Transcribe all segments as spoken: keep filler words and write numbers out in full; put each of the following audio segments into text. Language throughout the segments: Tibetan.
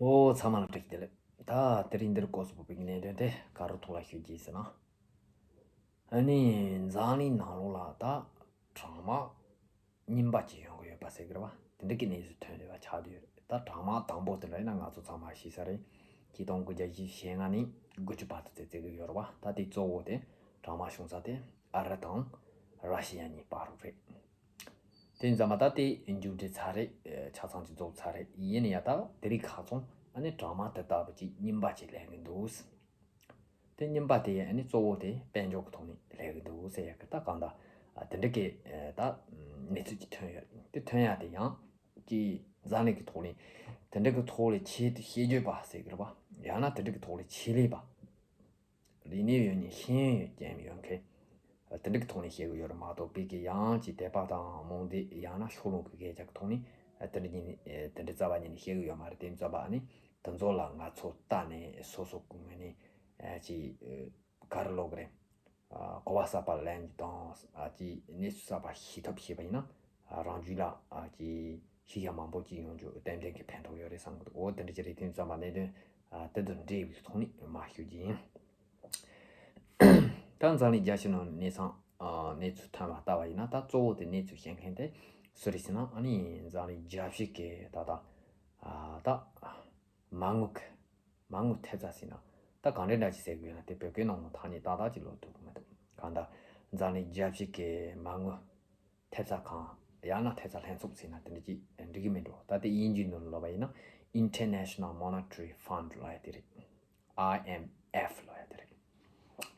ཨོ་ཚང་མ་ལ་བཀྲ་ཤིས་བདེ་ལེགས། ད་དེ་རིང་འདིར་སྐོར་སུ་བབས་པའི་གནད་དོན་དེ་ག་རུ་ཐོག་ལ་ཤོད་ཀྱི་ཟེར་ན། ཨ་ནི་འཛམ་གླིང་ནང་ལོགས་ལ་ད་གྲང་དམག་རྙིང་པ་ཅིག་ཡོང་གི་ཡོད་པ་ཟེར་གི་རེད་བ། དེ་འདྲ་གི་གནས་ཚུལ་ཐོན་ཡོད་པ་ཆགས་བསྡད་ཡོད་རེད། ད་གྲང་དམག་དང་པོ་དེ་ལ་ཡིན་ན་ང་ཚོ་ཚང་མ་ཤེས་ས་རེད། ཆིག་སྟོང་དགུ་བརྒྱ་བཞི་བཅུ་ཞེ་ལྔ་ནས་དགུ་བཅུ་བར་དུ་བརྩི་བརྩི་གི་ཡོད་རེད་བ། ད་དེ་གཙོ་བོ་དེ་གྲང་དམག་བྱུང་ས་དེ་ཨ་རི་དང་ར་ཤི་ཡ་གཉིས་བར་རུ་རེད། དེ་ཙམ་པ་ད་དེ་མཇུག་སྒྲིལ་ཚར་རེད། ཆ་ཚང་ཅིག་རྫོགས་ཚར་རེད། ཡིན་ན་ཡང་ད་དེ་རིང་ཁ་སང་ཨ་ནི་གྲང་དམག་དེ་ལྟ་བུ་ཅིག་རྙིང་པ་ཅིག་སླེབས་ཀྱི་འདུག་དེ་རྙིང་པ་དེ་ཨ་ནི་གཙོ་བོ་དེ་དཔལ་འབྱོར་གྱི་ཐོག་ནས་སླེབས་ཀྱི་འདུག་ཟེར་ཡག་གི་ད་གང་ལྟར་དེ་འདྲ་གི་ད་གནས་ཚུལ་ཅིག་ཐོན་ཡོད་རེད། དེ་ཐོན་ཡག་དེ་ཡང་ཅིག་འཛམ་གླིང་གི་ཐོག་ནས་དེ་འདྲ་གི་ཐོག་ལ་ཆེད་དུ་ཤེས་རྒྱུ་པ་ཟེར་གི་རེད་བ། ཡང་ན་དེ་འདྲ་གི་ཐོག་ལ་ཆེད་ལས་པ། རིག་གནས་ཡོད་ནི་ཤེས་ཡོན་ཅན་ཡོད་མཁན། དེ་འདྲ་གི་ཐོག་ནས་བཤད་གི་ཡོད་རེད་མ་གཏོགས་པའི་གི་ཡང་ཅིག་དད་པ་དང་རྨོངས་དད་ཡང་ན་ཕྱོགས་ལྷུང་གི་སྐད་ཆ་གི་ཐོག་ནས་དེ་འདྲ་ཉིད་ནས་དེ་འདྲ་རྩ་བ་ཉིད་ནས་བཤད་གི་ཡོད་མ་རེད། དེ་ཙམ་པ་ཨ་ནི་དེ་ཚོ་ལ་ང་ཚོ་ལྟ་ནས་སོ་སོ་གི་ངོས་ནས་ཅིག་ག་རེ་ལབ་གི་རེད། གོ་བ་གསར་པ་ལེན་རྒྱུ་དང་ཅིག་གནས་ཚུལ་གསར་པ་ཤེས་ཐབས་བྱས་པ་ཡིན་ན་རང་རྒྱུད་ལ་ཅིག་ཤེས་ཡ་མང་པོ་ཅིག་ཡོང་རྒྱུ་ཏན་ཏན་གྱི་ཕན་ཐོགས་ཡོད་རེད་བསམ་གི་འདུག་འོ་དེ་འདྲ་ཅིག་རེད། དེ་ཙམ་པ་གནད་དོན་དེ་དང་འབྲེལ་བའི་ཐོག་ནས་མར་ཞུ་རྒྱུ་ཡིན། ད་འཛམ་གླིང་རྒྱལ་སྤྱི་ནང་གནས་ཚང་གནས་ཚུལ་ཐོན་པ་ལྟ་བ་ཡིན་ན། ད་གཙོ་བོ་དེ་གནས་ཚུལ་བཤད་མཁན་དེ་སུ་རེད་ཟེར་ན། ཨ་ནི་འཛམ་གླིང་རྒྱལ་སྤྱི་གི་ད་ལྟ་ད་མ་དངུལ་གི་མ་དངུལ་ཐེབས་རྩ་ཟེར་ན་ད་གང་འདྲ་འདྲ་ཅིག་ཟེར་དགོས་ན། དེ་བོད་སྐད་ནང་ལ་ཐ་སྙད་ཏག་ཏག་ཅིག་ལབ་ཐུབ་ཀྱི་མི་འདུག་གང་ལྟར་འཛམ་གླིང་རྒྱལ་སྤྱི་གི་མ་དངུལ་ཐེབས་རྩ་ཁང་ཡང་ན་ཐེབས་རྩ་ལྷན་ཚོགས་ཟེར་ན་དེ་འདྲ་ཅིག་འགྲིག་གི་མི་འགྲོ། ད་དེ་དབྱིན་ཇིའི་ནང་ལ་ལབ་པ་ཡིན་ན་International Monetary Fund ལབ་ཡ་དེ་རེད། ཨའི་ཨེམ་ཨེཕ་ལབ་ཡ་དེ་རེད།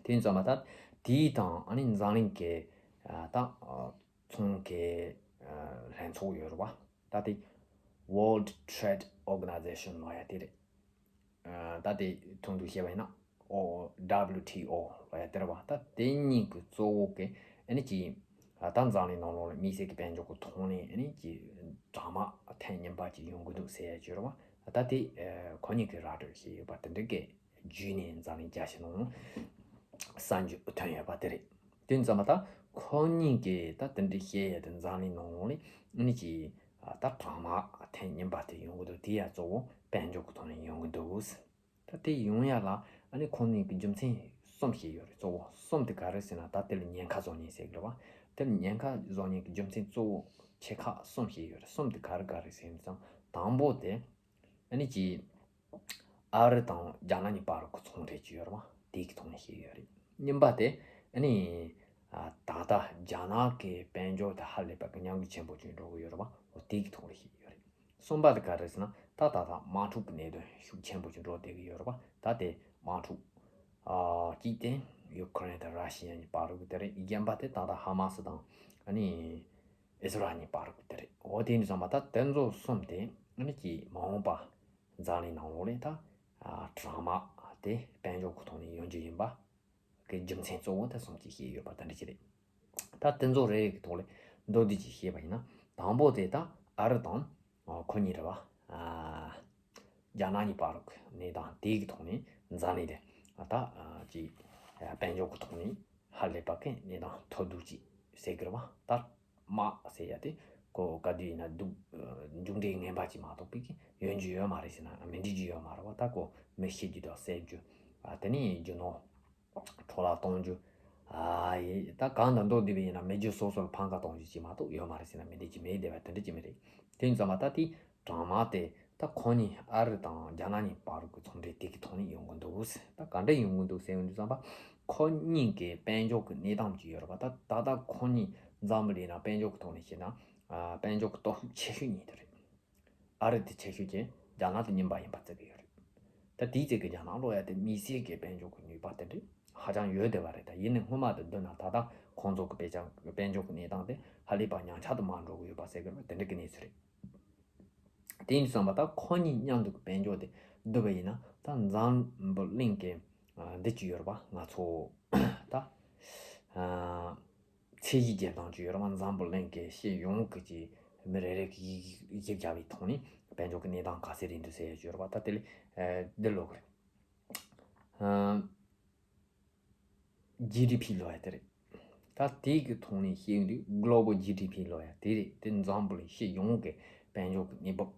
དེ་ཙམ་པ་ད་དེའི་དང་ཨ་ནི་འཛམ་གླིང་གི་ད་ཚོང་གི་ལྷན་ཚོགས་ཡོད་རེད་བ། ད་དེ་World Trade Organization ལབ་ཡ་དེ་རེད། ད་དེ་ཐུང་དུ་བཤད་པ་ཡིན་ན་ཨོ་ཌབ་ལིའུ་ཊི་ཨོ་ལབ་ཡ་དེ་རེད་བ། ད་དེ་གཉིས་ཀྱི་གཙོ་བོ་གི་ཨ་ནི་ཅིག་ད་འཛམ་གླིང་ནང་ལོགས་ལ་དམིགས་བསལ་གྱི་དཔལ་འབྱོར་གྱི་ཐོག་ནས་ཨ་ནི་ཅིག་གྲང་དམག་ཐེངས་རྙིང་པ་ཅིག་ཡོང་གི་འདུག་ཟེར་ཡ་ཅིག་ཡོད་རེད་བ། ད་དེ་ཁོ་གཉིས་ཀྱིས་ར་སྤྲོད་བྱས་ཡོད་པ་དེ་འདྲ་གི་བརྒྱུད་ནས་འཛམ་གླིང་རྒྱལ་སྤྱི་ནང་གསར་འགྱུར་ཐོན་ཡོད་པ་དེ་རེད། དེ་ཙམ་པ་ད་ཁོ་གཉིས་ཀྱིས་ད་དེ་འདྲ་བཤད་ཡ་དེ་འཛམ་གླིང་ནང་ལོགས་ལ་ཨ་ནི་ཅིག་ད་གྲང་དམག་ཐེངས་རྙིང་པ་དེ་ཡོང་གི་འདུག་དེ་ཡ་གཙོ་བོ་དཔལ་འབྱོར་གྱི་ཐོག་ནས་ཡོང་གི་འདུག་ད་དེ་ཡོང་ཡ་ལ་ཨ་ནི་ཁོང་གཉིས་ཀྱི་རྒྱུ་མཚན་གསུམ་ཞིག་ཡོད་རེད། གཙོ་བོ་གསུམ་དེ་ག་རེ་ཟེར་ན། ད་དེ་ལ་ཉེན་ཁ་བཟོ་མཁན་ཟེར་གི་རེད་བ། དེ་ལ་ཉེན་ཁ་བཟོ་མཁན་གྱི་རྒྱུ་མཚན་གཙོ་བོ་ཆེ་ཁག་གསུམ་ཞིག་ཡོད་རེད། གསུམ་དེ་ག་རེ་ག་རེ་ཟེར་ན། དང་པོ་དེ་ཨ་ནི་ཅིག་ཨ་རི་དང་རྒྱ་ནག་གཉིས་བར་གྱི་ཚོང་འབྲེལ་ཅིག་ཡོད་རེད་བ། དེ་གི་ཐོག་ནས་བཤད་ཡོད་རེད། གཉིས་པ་དེ་ཨ་ནི་ད་ལྟ་རྒྱ་ནག་གི་དཔལ་འབྱོར་དེ་ཧ་ལས་པ་གི་ཉམས་རྒུད་ཆེན་པོ་ཅིག་འགྲོ་གི་ཡོད་རེད་བ། འོ་དེ་གི་ཐོག་ནས་བཤད་ཡོད་རེད། གསུམ་པ་དེ་ག་རེ་ཟེར་ན། ད་ད་ལྟ་དམག་འཁྲུག་གི་གནད་དོན་ཤུགས་ཆེན་པོ་ཅིག་འགྲོ་བསྡད་ཀྱི་ཡོད་རེད་པ། ད་དེ་དམག་འཁྲུག་ཨ་གཅིག་དེ་ཡུ་ཁུ་རེན་དང་ར་ཤི་ཡ་གཉིས་བར་གྱི་དེ་རེད། གཞན་པ་དེ་ད་ལྟ་ཧ་མ་སི་དང་ཨ་ནི་ཨི་སི་རལ་གཉིས་བར་གྱི་དེ་རེད། འོ་དེ་ནི་ཙམ་པ་ད་དེ་ཚོ་གསུམ་དེ་ཨ་ནི་ཀྱི་མ་འོངས་པ་འཛམ་གླིང་ནང་ལོགས་ལ་ད་ཨ་གྲང་དམག་དེ་དཔལ་འབྱོར་གྱི་ཐོག་ནས་ཡོང་རྒྱུ་ཡིན་པ་གི་རྒྱུ་མཚན་གཙོ་བོ་དེ་གསུམ་ཅིག་བཤད་ཡོད་པ་དེ་འདྲ་ཅིག་རེད། ད་དེ་ཚོ་རེ་རེ་གི་ཐོག་ལ་མདོར་བསྡུས་ཅིག་བཤད་པ་ཡིན་ན། དང་པོ་དེ་ད་ཨ་རི་དང་ཨ་ཁོ་གཉིས་རེད་བ། ཨ་རྒྱ་ནག་གཉིས་བར་གྱི་གནས་སྟངས་དེ་གི་ཐོག་ནས་འཛམ་གླིང་དེ་ད་ཅིག་དཔལ་འབྱོར་གྱི་ཐོག་ནས་ཧ་ལས་པ་གི་གནས་སྟངས་མཐོ་རྒྱུགས་ཅིག་ཟེར་གི་རེད་བ། ད་དམག་ཟེར་ཡ་དེ་ཁོ་ག་དུས་ཡིན་ན་སྡུག་མཇུག་འབྲས་ངན་པ་ཅིག་མ་གཏོགས་པའི་གི་ཡོང་རྒྱུ་ཡོད་མ་རེད་ཟེར་ན་མི་འགྲིག་རྒྱུ་ཡོད་མ་རེད་བ། ད་ཁོ་མི་ཤི་རྒྱུ་དང་བསད་རྒྱུ། ཨ་དེ་ནས་རྒྱུ་ནོར་འཕྲོ་བརླག་གཏོང་རྒྱུ། ཨ་ཡེ་ད་གང་དང་མདོར་བསྡུས་པ་ཡིན་ན་མི་རྒྱུ་སོ་སོ་ལ་ཕམ་ཁ་གཏོང་རྒྱུ་ཅིག་མ་གཏོགས་ཡོད་མ་རེད་ཟེར་ན་མི་འགྲིག་གི་མེད་བསྡད་པ་དེ་འདྲ་ཅིག་མི་རེད། དེ་ཡིན་ཙང་མ་ད་དེ་གྲང་དམག་དེ་ད་ཁོ་གཉིས་ཨ་རི་དང་རྒྱ་ནག་གཉིས་བར་གྱི་ཚོང་འབྲེལ་དེ་གི་ཐོག་ནས་ཡོང་གི་འདུག་ད་ག་འདྲ་ཡོང་གི་འདུག་ཟེར་ཡོང་དུས་ཙམ་པ་ཁོ་གཉིས་ཀྱི་དཔལ་འབྱོར་གྱི་གནས་སྟངས་ཅིག་ཡོད་རེད་པ། ད་ད་ལྟ་ཁོ་གཉིས་འཛམ་བུ་གླིང་ན་དཔལ་འབྱོར་གྱི་ཐོག་ནས་བཤད་ན་ཨ་དཔལ་འབྱོར་གྱི་སྟོབས་ཤུགས་ཆེ་ཤོས་གཉིས་དེ་རེད། ཨ་རི་དེ་ཆེ་ཤོས་ཀྱི་རྒྱ་ནག་དེ་རྙིང་པ་ཡིན་པ་བརྩི་གི་ཡོད་རེད། ད་དེའི་ཚེ་གི་རྒྱ་ནག་ལོ་ཡ་དེ་དམིགས་བསལ་གྱི་དཔལ་འབྱོར་གྱི་ནུས་པ་དེ་འདྲ་ཧ་ཅང་ཡོད་བསྡད་པ་རེད། ད་ཡིན་ནའི་སྔོན་མ་དང་བསྡུར་ན་ད་ལྟ་ཁོང་ཚོ་གི་དཔལ་ཅང་དཔལ་འབྱོར་གྱི་གནས་སྟངས་དེ་ཧ་ལས་པ་ཉམས་ཆག་ཏུ་མར་འགྲོ་གི་ཡོད་པ་ཟེར་གི་རེད། དེ་འདྲ་གི་གནས་ཚུལ་རེད། དེ་ཡིན་དུས་ཙམ་པ་ད་ཁོ་གཉིས་མཉམ་དུ་གི་དཔལ་འབྱོར་དེ་བསྡུར་བ་ཡིན་ན་ད་འཛམ་བུ་གླིང་གི་ཨ་འདི་ཅིག་ཡོད་རེད་པ། ང་ཚོ་ད་ཨ་ཚད་གཞི་རྒྱབ་སྟངས་ཅིག་ཡོད་རེད་པ། འཛམ་བུ་གླིང་གི་སྤྱི་ཡོངས་ཀྱི་ཅིག་མི་རེ་རེ་གི་གཞི་བཞག་པའི་ཐོག་ནས་དཔལ་འབྱོར་གྱི་གནས་སྟངས་ག་ཚད་རེད་འདུག་ཟེར་ཡ་ཅིག་ཡོད་རེད་པ། ད་དེ་ལས་ཨ་འདི་ལོ་གི་རེད། ཨ་ཇི་ཌི་ཕི་ལབ་ཡ་དེ་རེད། ད་དེ་གི་ཐོག་ནས་བཤད་ཡོང་དུས་གློ་བལ་ཇི་ཌི་ཕི་ལབ་ཡ་དེ་རེད། དེ་འཛམ་བུ་གླིང་སྤྱི་ཡོངས་ཀྱི་དཔལ་འབྱོར་གྱི་གནས་བབ་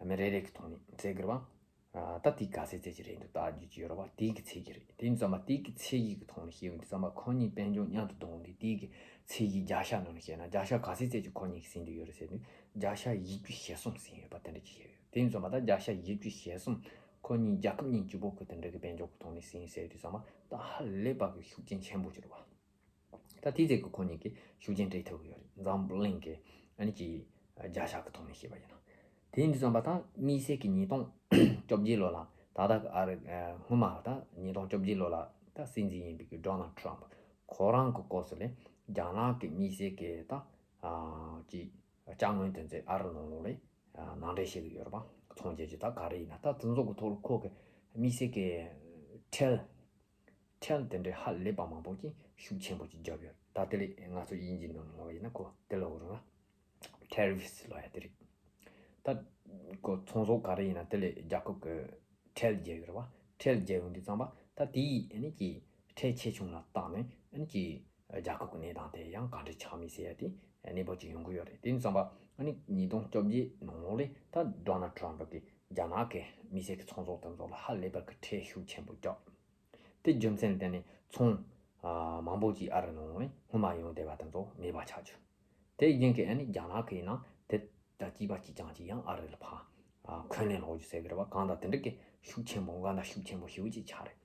མི་རེ་རེ་གི་ཐོག་ནས་བརྩི་གི་རེད་པ། ད་དེ་ག་ཚད་ཚད་ཅིག་རེད་འདུག་ལྟ་རྒྱུ་ཅིག་ཡོད་རེད་བ། དེ་གི་ཚད་ཀྱི་རེད། དེ་ཡིན་ཙང་མ་དེ་གི་ཚད་ཀྱི་གི་ཐོག་ནས་བཤད་ཡོང་དུས་ཙང་མ་ཁོ་གཉིས་དཔལ་འབྱོར་མཉམ་དུ་བསྡོམས་དུས་དེ་གི་ཚད་ཀྱི་བརྒྱ་ཆ་ནང་ནས་བཤད་ན་བརྒྱ་ཆ་ག་ཚད་ཚད་ཅིག་ཁོ་གཉིས་ཀྱིས་ཟིན་དུ་ཡོད་རེད་ཟེར་དུས་བརྒྱ་ཆ་བཞི་བཅུ་ཞེ་གསུམ་ཟིན་ཡོད་པ་དེ་འདྲ་ཅིག་བཤད་ཡོད། དེ་ཡིན་ཙང་མ་ད་བརྒྱ་ཆ་བཞི་བཅུ་ཞེ་གསུམ་ཁོ་གཉིས་རྒྱལ་ཁབ་གཉིས་གཅིག་པོ་གི་དེ་འདྲ་གི་དཔལ་འབྱོར་གི་ཐོག་ནས་ཟིན་ཟེར་དུས་ཙང་མ་ད་ཧ་ལས་པ་གི་ཤུགས་རྐྱེན་ཆེན་པོ་ཅིག་རེད་བ། ད་དེའི་ཚེ་གི་ཁོ་གཉིས་ཀྱི་ཤུགས་རྐྱེན་སྤྲད་ཐུབ་ཀྱི་ཡོད་རེད། འཛམ་བུ་གླིང་གི་ཨ་ནི་ཀྱི་བརྒྱ་ཆ་གི་ཐོག་ནས་བཤད་པ་ཡིན་ན། དེ་ཡིན་དུས་ཙམ་པ་ད་དམིགས་བསལ་གྱི་ཉིས་སྟོང་བཅོ་བརྒྱད་ལོ་ལ་ད་ལྟ་གི་ཨ་རི་སྔོན་མ་ད་ཉིས་སྟོང་བཅོ་བརྒྱད་ལོ་ལ་ད་སྲིད་འཛིན་ཡིན་པའི་གི་ཌོ་ནལ་ཊམ་ཁོ་རང་གི་སྐབས་སུ་ལས་རྒྱ་ནག་གི་དམིགས་བསལ་གྱི་ད་ཀྱི་ཅ་དངོས་དེ་ཚོ་ཨ་རི་ནང་ལོགས་ལས་ནང་འདྲེན་བྱེད་ཀྱི་ཡོད་རེད་པ། ཚོང་རྒྱག་རྒྱུ་ད་ག་རེ་ཡིན་ན་ད་དེ་ཚོ་གི་ཐོག་ལ་ཁོ་གི་དམིགས་བསལ་གྱི་ཁྲལ་ཁྲལ་དེ་འདྲའི་ཧ་ལས་པ་མང་པོ་ཅིག་ཤུགས་ཆེན་པོ་ཅིག་བརྒྱབ་ཡོད། ད་དེ་ལས་ང་ཚོ་དབྱིན་ཇིའི་ནང་ལོགས་ཡིན་ན་ཁོ་དེ་ལ་འོ་རུང་ལ་ཊེ་རི་ཕིས་ལབ་ཡ་དེ་རེད། ད་ཁོ་ཚོང་ཟོག་ག་རེ་ཡིན་ན་དེ་ལས་རྒྱལ་ཁབ་ཀྱི་ཁྲལ་རྒྱག་ཡོད་རེད་བ། ཁྲལ་རྒྱག་ཡོང་དུས་ཙམ་པ་ད་དེའི་ཨ་ནི་ཀྱི་ཁྲལ་ཆེ་ཆུང་ལ་བརྟགས་ནས་ཨ་ནི་ཀྱི་རྒྱལ་ཁབ་ཀྱི་གནས་སྟངས་དེ་ཡང་ག་འདྲ་ཆགས་མིན་ཟེར་ཡ་དེ་གནས་བབ་ཅིག་ཡོང་གི་ཡོད་རེད། དེ་ཙམ་པ་ཨ་ནི་ཉིས་སྟོང་བཅོ་བརྒྱད་ནང་ལོགས་ལས་ད་ཌོ་ནལ་ཊམ་གྱིས་རྒྱ་ནག་གི་དམིགས་བསལ་གྱི་ཚོང་ཟོག་དེ་ཚོ་ལ་ཧ་ལས་པར་གྱི་ཁྲལ་ཤུགས་ཆེན་པོ་བརྒྱབ། དེ་རྒྱུ་མཚན་ལ་བརྟེན་ནས་ཚོང་ཨ་མང་པོ་ཅིག་ཨ་རི་ནང་ལོགས་ནས་སྔོན་མ་ཡོང་བསྡད་པ་དེ་ཚོ་མེད་པ་ཆགས་བྱུང་། དེ་རྐྱེན་གྱིས་ཨ་ནི་རྒྱ་ནག་གི་ཡིན་ན་དེ་ད་གཅིག་པ་གཅིག་རྐྱང་གཅིག་ཡང་ཨ་རི་ལ་ཕར་ཨ་འཁོན་ལན་སློག་རྒྱུ་ཟེར་གི་རེད་བ། གང་ལྟར་དེ་འདྲ་གི་ཤུགས་ཆེན་པོ་འགལ་ཟླ་ཤུགས་ཆེན་པོ་ཞེ་པོ་ཅིག་ཆགས་རེད།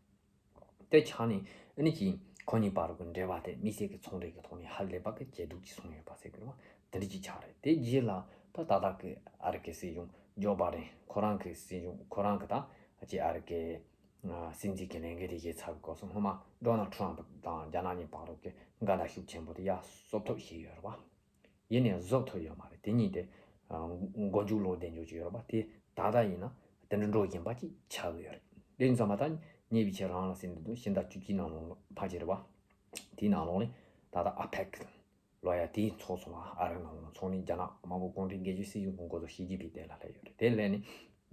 དེ་ཆགས་ནས་ཨ་ནི་ཀྱི་ཁོ་གཉིས་བར་གྱི་འབྲེལ་བ་དེ་དམིགས་བསལ་གྱི་ཚོང་འབྲེལ་གྱི་ཐོག་ནས་ཧ་ལས་པ་གི་ཇེ་སྡུག་ཅིག་སོང་ཡོད་པ་ཟེར་གི་རེད་བ། དེ་འདྲ་ཅིག་ཆགས་རེད། དེ་རྗེས་ལ་ད་ད་ལྟ་གི་ཨ་རི་གི་སྲིད་གཞུང་ཇོ་བྷའི་ཌེན་ཁོ་རང་གི་སྲིད་གཞུང་ཁོ་རང་གི་ད་ཅི་ཨ་རི་གི་ཨ་སྲིད་འཛིན་གྱི་ལས་འགན་དེ་བཞེས་ཚར་བའི་སྐབས་སུ་སྔོན་མ་ཌོ་ནལ་ཊམ་དང་རྒྱ་ནག་གཉིས་བར་གྱི་འགལ་ཟླ་ཤུགས་ཆེན་པོ་དེ་ཡར་གསོབ་ཐབས་བྱས་ཡོད་རེད་བ། ཡིན་ནའི་བཟོ་ཐུབ་ཡོད་མ་རེད། དེ་གཉིས་དེ་ཨ་མགོ་མཇུག་ལོག་བསྡད་འཇོག་ཅིག་ཡོད་རེད་བ། དེ་ད་ལྟ་ཡིན་ན་དེ་འདྲ་འགྲོ་བཞིན་པ་ཅིག་ཆགས་ཀྱི་ཡོད་རེད། དེ་ཡིན་ཙང་མ་ད་ཉེ་བའི་ཆར་རང་ལ་ཟིན་འདུག་ཕྱི་ཟླ་བཅུ་གཅིག་ནང་ལོགས་ཕལ་ཆེར་རེད་བ། དེའི་ནང་ལོགས་ནས་ད་ལྟ་ཨ་པེག་ལོ་ཡ་དེའི་ཚོགས་སོང་བ། ཨ་རི་ནང་ལོགས་ཚོགས་ནས་རྒྱ་ནག་དམར་པོ་གུང་ཁྲན་སྒེར་གཅོད་སྲིད་གཞུང་གི་འགོ་གཙོ་ཞི་ཅིན་ཕིང་དེ་ལ་སླེབས་ཡོད་རེད། དེ་སླེབས་ནས་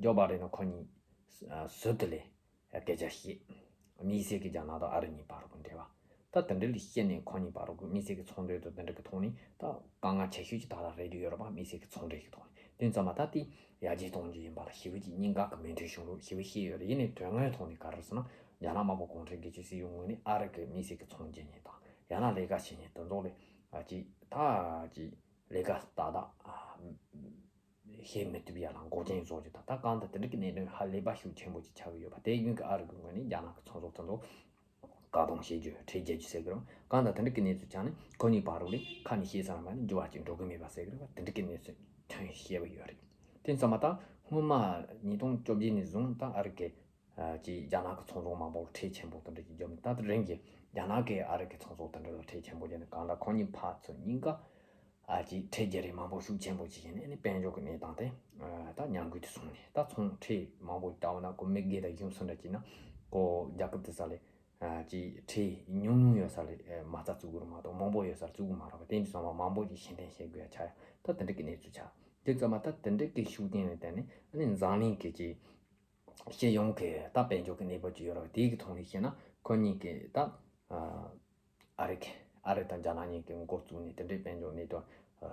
ཇོ་བྷའི་ཌེན་ཁོ་གཉིས་ཟུར་དུ་ལས་སྐད་ཆ་བཤད། དམིགས་བསལ་གྱི་རྒྱ་ནག་དང་ཨ་རི་གཉིས་བར་གྱི་འབྲེལ་བ། ད་དེ་འདྲ་ལ་བཤད་ནས་ཁོ་གཉིས་བར་གྱི་དམིགས་བསལ་གྱི་ཚོང་འབྲེལ་དང་དེ་འདྲ་གི་ཐོག་ནས་ད་དཀའ་ངལ་ཆེ་ཤོས་ཀྱི་ད་ལ་རེད་དུ་ཡོད་རེད་པ། དམིགས་བསལ་གྱི་ཚོང་འབྲེལ་གྱི་ཐོག་ནས། དེ་ཙམ་མ་ད་དེ་ཡར་རྒྱས་གཏོང་རྒྱུ་ཡིན་པ་ལ་ཞེ་པོ་ཅིག་གཉིས་ཀ་གི་མོས་མཐུན་བྱུང་རུ་ཞེ་པོ་བཤད་ཡོད་རེད། ཡིན་ནའི་དོན་དངོས་ཐོག་ནས་ག་རེ་ཟེར་ན་རྒྱ་ནག་དམར་པོ་གུང་ཁྲན་སྒེར་གཅོད་སྲིད་གཞུང་ངོས་ནས་ཨ་རི་གི་དམིགས་བསལ་གྱི་ཚོང་རྒྱག་མཁན་དང་ཡང་ན་ལས་ཀ་བྱེད་མཁན་དེ་ཚོ་ལ་ཨ་ཅིག་ད་ཅིག་ལས་ཀ་ཏག་ཏག་བྱེད་མི་ཐུབ་ཡ་ལ་འགོག་རྐྱེན་བཟོ་རྒྱུ་དང་། ད་གང་ལྟར་དེ་འདྲ་གི་གནད་དོན་ཧ་ལས་པ་ཤུགས་ཆེན་པོ་ཅིག་ཆགས་ཀྱི་ཡོད་པ། དེ་ཡིན་གྱི་ཨ་རི་གི་ངོས་ནས་རྒྱ་ནག་གི་ཚོང་ཟོག་དེ་ཚོ་བཀག་སྡོམ་བྱེད་རྒྱུ་ཁྲལ་འཇལ་རྒྱུ་ཟེར་གི་རེད། གང་ལྟར་དེ་འདྲ་གི་གནས་ཚུལ་ཆགས་ནས་ཁོ་གཉིས་བར་ལ་ཁ་ནས་བཤད་ས་ལ་མ་ནས་འགྱུར་བ་ཅིག་འགྲོ་གི་མེད་པ་ཟེར་གི་རེད་པ། དེ་འདྲ་གི་གནས་ཚུལ་ཐོན་བཤད་པ་ཡོད་རེད། དེ་ཙམ་མ་ད་སྔོན་མ་ཉིས་སྟོང་བཅོ་བརྒྱད་ནས་བཟུང་ད་ཨ་རི་གི་ཨ་ཅིག་རྒྱ་ནག་གི་ཚོང་ཟོག་མང་པོ་ལ་ཁྲལ་ཆེན་པོ་དེ་འདྲ་ཅིག་བརྒྱབ་ནས། ད་དེ་རིང་གི་རྒྱ་ནག་གིས་ཨ་རི་གི་ཚོང་ཟོག་དེ་འདྲ་ལ་ཁྲལ་ཆེན་པོ་བརྒྱབ་ནས། གང་ལྟར་ཁོ་གཉིས་ཕར་ཚུར་གཉིས་ཀ་ཨ་ཅིག་ཁྲལ་རྒྱག་རེས་མང་པོ་ཤུགས་ཆེན་པོ་ཅིག་བྱས་ནས་ཨ་ནི་དཔལ་འབྱོར་གྱི་གནས་སྟངས་དེ་ཨ་ད་ཉམས་རྒུད་དུ་སོང་ནས། ད་ཚོང་ཁྲལ་མང་པོ་བཏང་བ་ན་ཁོ་མི་སྒེར་དང་གཞུང་སུ་འདྲ་བྱས་ན་ཁོ་རྒྱལ་ཁབ་དེ་ས་ལས་ཨ་ཅིག་ཁྲལ་ཉུང་ཉུང་ཡོད་ས་ལས་ཨ་མ་རྩ་བཙུགས་དགོས་རེད་མ་གཏོགས་མང་པོ་ཡོད་ས་ལ་བཙུགས་དགོས་མ་རེད་པ། དེ་འདྲ་སོང་བ་མང་པོ་ཅིག་གཞན་དོན་བྱེད་དགོས་ཡ་ཆགས་ཡ། ད་དེ་འདྲ་གི་གནས་ཚུལ་ཆགས། དེ་ཙམ་མ་ད་དེ་འདྲ་གི་ཤུགས་རྐྱེན་ལ་བརྟེན་ནས་ཨ་ནི་འཛམ་གླིང་གི་ཅིག་སྤྱི་ཡོངས་ཀྱི་ད་དཔལ་འབྱོར་གྱི་གནས་བབ་ཅིག་ཡོད་རེད་པ། དེའི་གི་ཐོག་ནས་བཤད་ན་ཁོ་གཉིས་ཀྱི་ད་ཨ་རི་གི་ཨ་རི་དང་རྒྱ་ནག་གཉིས་ཀྱི་འགོ་བཙུགས་ནས་དེ་འདྲའི་དཔལ་འབྱོར་གནས་དོན་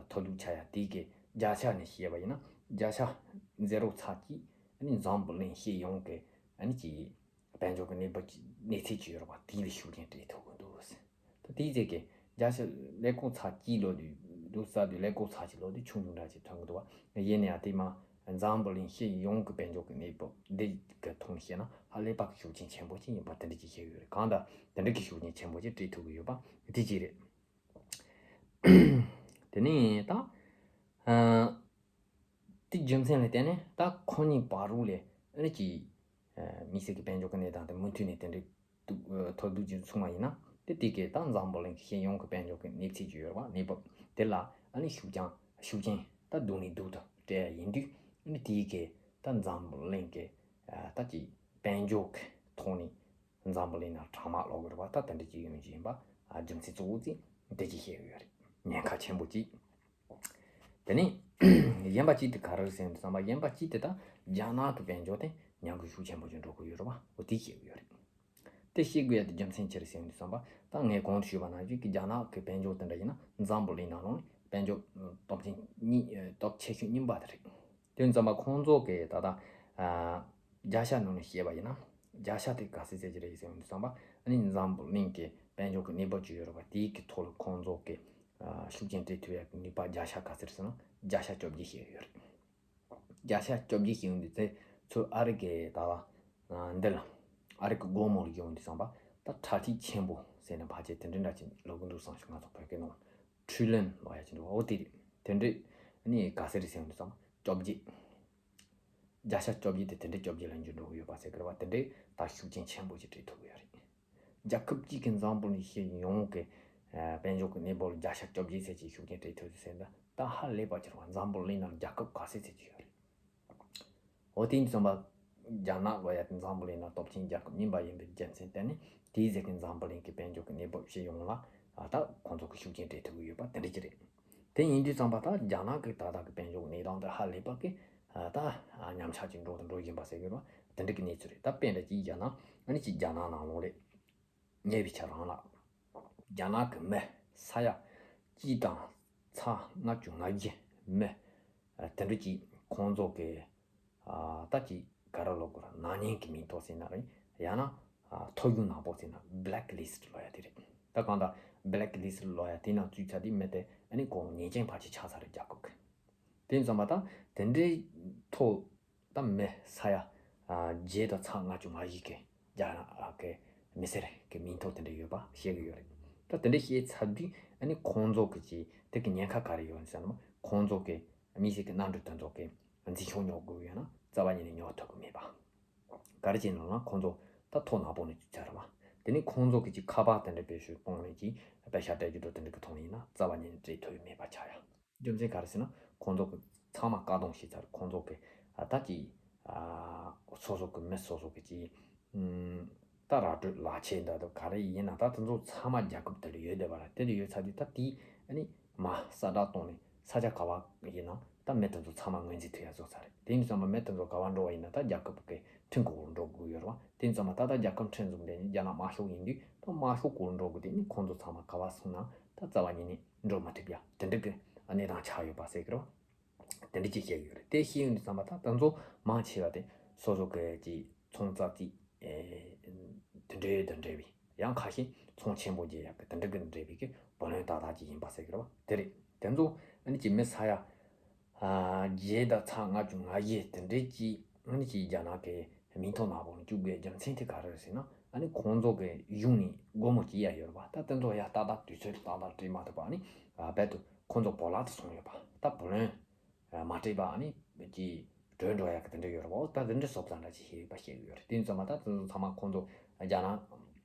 མཐོ་སྡུག་ཆགས་ཡ་དེའི་གི་བརྒྱ་ཆ་ནས་བཤད་པ་ཡིན་ན་བརྒྱ་ཆ་ཟེ་རོ་ཚེག་གཅིག་ཨ་ནི་འཛམ་བུ་གླིང་སྤྱི་ཡོངས་ཀྱི་ཨ་ནི་ཅིག་དཔལ་འབྱོར་གྱི་གནས་བབ་ཀྱི་གནས་ཚད་ཅིག་ཡོད་རེད་པ། དེ་ལ་ཤུགས་རྐྱེན་སྤྲད་ཐུབ་ཀྱི་འདུག་ཟེར། ད་དེའི་རྗེས་ཀྱི་རྒྱ་ཆེ་ཀླད་ཀོར་ཚེག་གཅིག་ལོ་དུས་འདུག་ས་དུས་ཀླད་ཀོར་ཚེག་གཅིག་ལོ་དུས་ཆུང་ཆུང་འདྲ་ཅིག་ཐོན་གྱི་འདུག་བ། ཡིན་ནའང་དེ་མ་འཛམ་བུ་གླིང་སྤྱི་ཡོངས་ཀྱི་དཔལ་འབྱོར་གྱི་གནས་བབ་འདི་གི་ཐོག་ནས་བཤད་ན་ཧ་ལས་པ་གི་ཤུགས་རྐྱེན་ཆེན་པོ་ཅིག་ཡིན་པ་དེ་འདྲ་ཅིག་བཤད་ཡོད་རེད། གང་ལྟར་དེ་འདྲ་གི་ཤུགས་རྐྱེན་ཆེན་པོ་ཅིག་སྤྲད་ཐུབ་ཀྱི་ཡོད་པ་དེ་གཅིག་རེད། དེ་ནས་ད་ཨ། དེ་རྒྱུ་མཚན་ལ་བརྟེན་ནས་ད་ཁོ་གཉིས་བར་རུ་ལས་ཨ་ནི་ཅིག་ཨ་དམིགས་བསལ་གྱི་དཔལ་འབྱོར་གྱི་གནས་སྟངས་དེ་མུ་མཐུད་ནས་དེ་འདྲའི་སྡུག་ཨ་མཐོ་སྡུག་ཅིག་སོང་བ་ཡིན་ན། དེ་དེ་གས་ད་འཛམ་བུ་གླིང་གི་སྤྱི་ཡོངས་ཀྱི་དཔལ་འབྱོར་གྱི་གནས་ཚད་ཅིག་ཡོད་རེད་བ། གནས་བབ་དེ་ལ་ཨ་ནི་ཤུགས་རྐྱེན་ཤུགས་རྐྱེན་ད་སྡུག་ནས་སྡུག་ཏུ་སྤྲད་ཡ་ཡིན་དུས། ཨ་ནི་དེ་གས་ད་འཛམ་བུ་གླིང་གི་ཨ་ད་ཅིག་དཔལ་འབྱོར་གྱི་ཐོག་ནས་འཛམ་བུ་གླིང་ནང་གྲང་དམག་སློག་གི་རེད་བ། ད་དེ་འདྲ་ཅིག་ཡོང་རྒྱུ་ཡིན་པ་ཨ་རྒྱུ་མཚན་གཙོ་བོ་ཅིག་འདི་ཅིག་བཤད་གི་ཡོད་རེད། ཉེན་ཁ་ཆེན་པོ་ཅིག་དེ་ནས་གཞན་པ་གཅིག་དེ་ག་རེ་རེད་ཟེར་དུས་ཙམ་པ། གཞན་པ་གཅིག་དེ་ད་རྒྱ་ནག་གི་དཔལ་འབྱོར་དེ་ཉམས་རྒུད་ཤུགས་ཆེན་པོ་ཅིག་འགྲོ་གི་ཡོད་རེད་བ། འོ་དེ་བཤད་གི་ཡོད་རེད། དེ་བཤད་དགོས་ཡ་དེ་རྒྱུ་མཚན་ཅི་རེད་ཟེར་དུས་ཙམ་པ། ད་ངས་གོང་དུ་ཞུས་པ་ནང་བཞིན་གྱི་རྒྱ་ནག་གི་དཔལ་འབྱོར་དེ་འདྲ་ཡིན་ན་འཛམ་བུ་གླིང་ནང་ལོགས་ནས་དཔལ་འབྱོར་སྟོབས་ཆེན་གཉིས་སྟོབས་ཆེ་ཤོས་གཉིས་པ་དེ་རེད། དེ་ཙམ་པ་ཁོང་ཚོ་གི་ད་ལྟ་ཨ་ བརྒྱ་ཆ་ནང་ནས་བཤད་པ་ཡིན་ན། བརྒྱ་ཆ་དེ་ག་ཚོད་ཙམ་ཅིག་རེད་ཟེར་ཡོང་དུས་ཙམ་པ། ཨ་ནི་འཛམ་བུ་གླིང་གི་དཔལ་འབྱོར་གྱི་གནས་བབ་ཅིག་ཡོད་རེད་པ། དེའི་གི་ཐོག་ལ་ཁོང་ཚོ་གི་ཨ་ཤུགས་རྐྱེན་སྤྲད་ཐུབ་ཡག་གི་ནུས་པ་བརྒྱ་ཆ་ག་ཚོད་རེད་ཟེར་ན། བརྒྱ་ཆ་བཅོ་བརྒྱད་བཤད་ཡོད་རེད། བརྒྱ་ཆ་བཅོ་བརྒྱད་བཤད་ཡོང་དུས་ཚེ་ཚོ་ཨ་རི་གི་ད་ལ་འདི་ལ་ཨ་རི་གི་སྒོར་མོ་ལ་བཤད་ཡོང་དུས་ཙམ་པ། ད་ཁྲ་ཁྲིག་ཆེན་པོ་ཟེར་ནས་ཕལ་ཆེར་དེ་འདྲའི་འདྲ་ཅིག་ལབ་གི་འདུག་བསམ་ཞིག་ང་ཚོ་བོད་སྐད་ནང་ཁྲི་ལན་ལབ་ཡག་ཅིག་འདུག་འོ་དེ་རེད། དེ་འདྲའི་ཨ་ནི་ག་ཚོད་རེད་ཟེར་ཡོང་དུས་ཙམ་པ་བཅོ་བརྒྱད། བརྒྱ་ཆ་བཅོ་བརྒྱད་དེ་དེ་འདྲའི་བཅོ་བརྒྱད་ལ་འགྱུར་འགྲོ་གི་ཡོད་པ་ཟེར་གི་རེད་པ། དེ་འདྲའི་ད་ཤུགས་རྐྱེན་ཆེན་པོ་ཞིག་སྤྲད་ཐུབ་ཀྱི་ཡོད་རེད། རྒྱལ་ཁབ་གཅིག་གི་འཛམ་བུ་གླིང་སྤྱི་ཡོངས་ཀྱི་ཨ་དཔལ་འབྱོར་གྱི་གནས་བབ་ལ་བརྒྱ་ཆ་བཅོ་བརྒྱད་ཙམ་ཅིག་ཤུགས་རྐྱེན་སྤྲད་ཐུབ་ཟེར་ན། ད་ཧ་ལས་པ་ཅིག་རེད་པ། འཛམ་བུ་གླིང་ནང་རྒྱལ་ཁབ་ག་ཚོད་ཙམ་ཅིག་ཡོད་རེད། འོ་དེ་ཡིན་དུས་ཙམ་པ། རྒྱ་ནག་ལབ་ཡག་དེ་འཛམ་བུ་གླིང་ནང་སྟོབས་ཆེན་རྒྱལ་ཁབ་ཡིན་པ་ཡིན་པའི་རྒྱུ་མཚན་བརྟེན་ནས། དེའི་ཟེར་གི་འཛམ་བུ་གླིང་གི་དཔལ་འབྱོར་གྱི་གནས་བབ་སྤྱི་ཡོངས་ལ་ཨ་ད་ཁོང་ཚོ་གི་ཤུགས་རྐྱེན་སྤྲད་ཐུབ་ཀྱི་ཡོད་པ་དེ་འདྲ་ཅིག་རེད། དེ་ཡིན་དུས་ཙམ་པ། ད་རྒྱ་ནག་གི་ད་ལྟ་གི་དཔལ་འབྱོར་གནས་སྟངས་དེ་ཧ་ལས་པ་གི་ཨ་ད་ཨ་ཉམས་ཆག་ཅིག་འགྲོ་དང་འགྲོ་བཞིན་པ་ཟེར་གི་རེད་པ། དེ་འདྲ་གི་གནས་ཚུལ་རེད། ད་དཔེ་འདྲ་ཅིག་རྒྱ་ནག་ཨ་ནི་ཅིག་རྒྱ་ནག་ནང་ལོགས་ལ་ཉེ་བའི་ཆར་རང་ལ་རྒྱ་ནག་གི་མི་ས་ཡ་གཅིག་དང་ཚེག་ལྔ་བཅུ་ང་བརྒྱད་མི་ཨ་དེ་འདྲ་ཅིག་ཁོང་ཚོ་གི་ཨ་ད་ཅིག་ག་རེ་ལབ་དགོས་རེད། ནག་ཉེས་ཀྱི་མིང་ཐོག་ཟེར་ན་རེད། ཡང་ན་ཨ་ཐོ་གཞུང་ནག་པོ་ཟེར་ན་བྷི་ལེག་ལི་སི་ཊི་ལབ་ཡག་དེ་རེད། ད་གང་ལྟར་བྷི་ལེག་ལི་སི་ཊི་ལབ་ཡག་དེ་ནང་བཙུད་ཚར་དུས་མི་དེ་ཨ་ནི་ཁོ་ཉེས་ཅན་ཕལ་ཆེར་ཆགས་ཚར་རེད། རྒྱལ་ཁབ་ཀྱི། དེ་ཙམ་པ། ད་དེ་འདྲའི་ཐོག་ད་མི་ས་ཡ་ཨ་བརྒྱད་དང་ཚེག་ལྔ་བཅུ་ང་བཞི་གི་རྒྱ་ནག་གི་མི་སེར་གི་མིང་ཐོ་དེ་འདྲ་ཡོད་པ་བཤད་གི་ཡོད་རེད། ད་དེ་འདྲ་བཤད་ཚར་དུས་ཨ་ནི་ཁོང་ཚོ་གི་ཅིག་དེ་གི་ཉེན་ཁ་ག་རེ་ཡོད་ཟེར་ན། ཁོང་ཚོ་གི་མི་སེར་གི་གནམ་གྲུ་དེ་ཚོ་གི་འཛིན་སྐྱོང་ཉོ་དགོས་ཡོད་ན་རྩ་བ་ཉིད་ནས་ཉོ་ཐུབ་གི་མེད་པ། ག་རེ་བྱས་ནས་ལབ་ན། ཁོང་ཚོ་ད་ཐོ་ནག་པོ་ནས་བཙུད་ཚར་བ། དེ་ནས་ཁོང་ཚོ་གི་ཅིག་ཁ་པར་དེ་འདྲ་བེད་སྤྱོད་གཏོང་ནས་ཅིག་པེ་ཤག་སྤྲད་རྒྱུ་འགྲོ་དེ་འདྲ་གི་ཐོག་ནས་ཡིན་ན་རྩ་བ་ཉིད་ནས་སྤྲད་ཐུབ་ཡོད་མེད་པ་ཆགས་ཡ། རྒྱུ་མཚན་ག་རེ་ཟེར་ན། ཁོང་ཚོ་གི་ཚང་མ་བཀག་སྡོམ་བྱས་ཚར། ཁོང་ཚོ་གི་ཨ་ད་ཅིག་ཨ་སོ་སོ་གི་མི་སོ་སོ་གི་ཅིག་ཨུམ་ད་ར་སྤྲོད་ལག་ཆས་འདྲ་དང་ག་རེ་ཡིན་ན། ད་དེ་ཚོ་ཚང་མ་རྒྱལ་ཁབ་དེ་ལ་ཡོད་བསྡད་པ་རེད། དེ་ལ་ཡོད་ཚར་དུས་ད་དེ་ཨ་ནི་མར་གསལ་བསྒྲགས་གཏོང་ནས་ས་ཆ་ག་བ་ཡིན་ན་ད་མི་དེ་ཚོ་ཚང་མ་ངོས་འཛིན་ཐུབ་ཡ་བཟོ་ཚར་རེད། དེ་ཡིན་དུས་ཙམ་པ་མི་དེ་ཚོ་ག་བ་འགྲོ་བ་ཡིན་ན་ད་རྒྱལ་ཁབ་ཀྱི་ཁྲིམས་སྐོར་འགྲོ་དགོས་ཡོད་རེད་པ། དེ་ཡིན་ཙམ་པ་ད་ལྟ་རྒྱལ་ཁབ་ཁྲིམས་བཟུང་བསྡད་ནས་རྒྱ་ནག་དམར་ཤོག་ཡིན་དུས། ད་དམར་ཤོག་སྐོར་འགྲོ་དགོས་དུས་ནི་ཁོང་ཚོ་ཚང་མ་ག་བ་སོང་ན་ད་རྩ་བ་ཉིད་ནས་འགྲོ་མི་ཐུབ་ཡ་དེ་འདྲ་གི་གནས་སྟངས་ཆགས་ཡོད་པ་ཟེར་གི་རེད་པ། དེ་འདྲ་ཅིག་བཤད་ཀྱི་ཡོད་རེད། དེ་བཤད་ཡོང་དུས་ཙམ་པ། ད་དེ་ཚོ་མང་ཆེ་བ་དེ་སོ་སོ་གི་ཅིག་ཚོང་རྩ་རྩིས་ཨེ་དེ་འདྲ་ཡོད་དེ་འདྲ་བའི། ཡང་ཁ་ཤས་ཚོང་ཆེན་པོ་རྒྱག་ཡག་གི་དེ་འདྲ་གི་འབྲེལ་བའི་གི་བུ་ལོན་ཏག་ཏག་ཅིག་ཡིན་པ་ཟེར་གི་རེད་པ། དེ་རེད། དེ་ཚོ་ཨ་ནི་ཅིག་མི་ས་ཡ་ཨ་བརྒྱད་དང་ཚེག་ལྔ་བཅུ་ང་བཞི་དེ་འདྲ་ཅིག་ཨ་ནི་ཅིག་རྒྱ་ནག་གི་མིང་ཐོ་ནག་པོ་ལ་བཅུག་དགོས་རྒྱུ་མཚན་དེ་ག་རེ་རེད་ཟེར་ན། ཨ་ནི་ཁོང་ཚོ་གི་གཞུང་ནས་སྒོར་མོ་སྐྱེལ་ཡ་ཡོད་རེད་པ། ད་དེ་ཚོ་ཡ་ཏག་ཏག་དུས་ཚོད་ཏག་ཏག་སྤྲད་མ་ཐུབ་པ། ཨ་ནི་ཨ་རྦད་དེ་ཁོང་ཚོ་བོ་ལག་ཏུ་སོང་ཡོད་པ། ད་བུ་ལོན་མ་སྤྲད་པ་ཨ་ནི་ཅིག་བྲོས་འགྲོ་ཡག་གི་དེ་འདྲ་ཡོད་རེད་པ། འོ་ད་དེ་འདྲ་བཟོ་ཙམ་འདྲ་ཅིག་བྱས་ཡོད་པ་བཤད་ཀྱི་ཡོད་རེད། དེ་ཡིན་ཙམ་པ་ད་དེ་ཚོ་ཚང་མ་ཁོང་ཚོ་རྒྱ་ནག་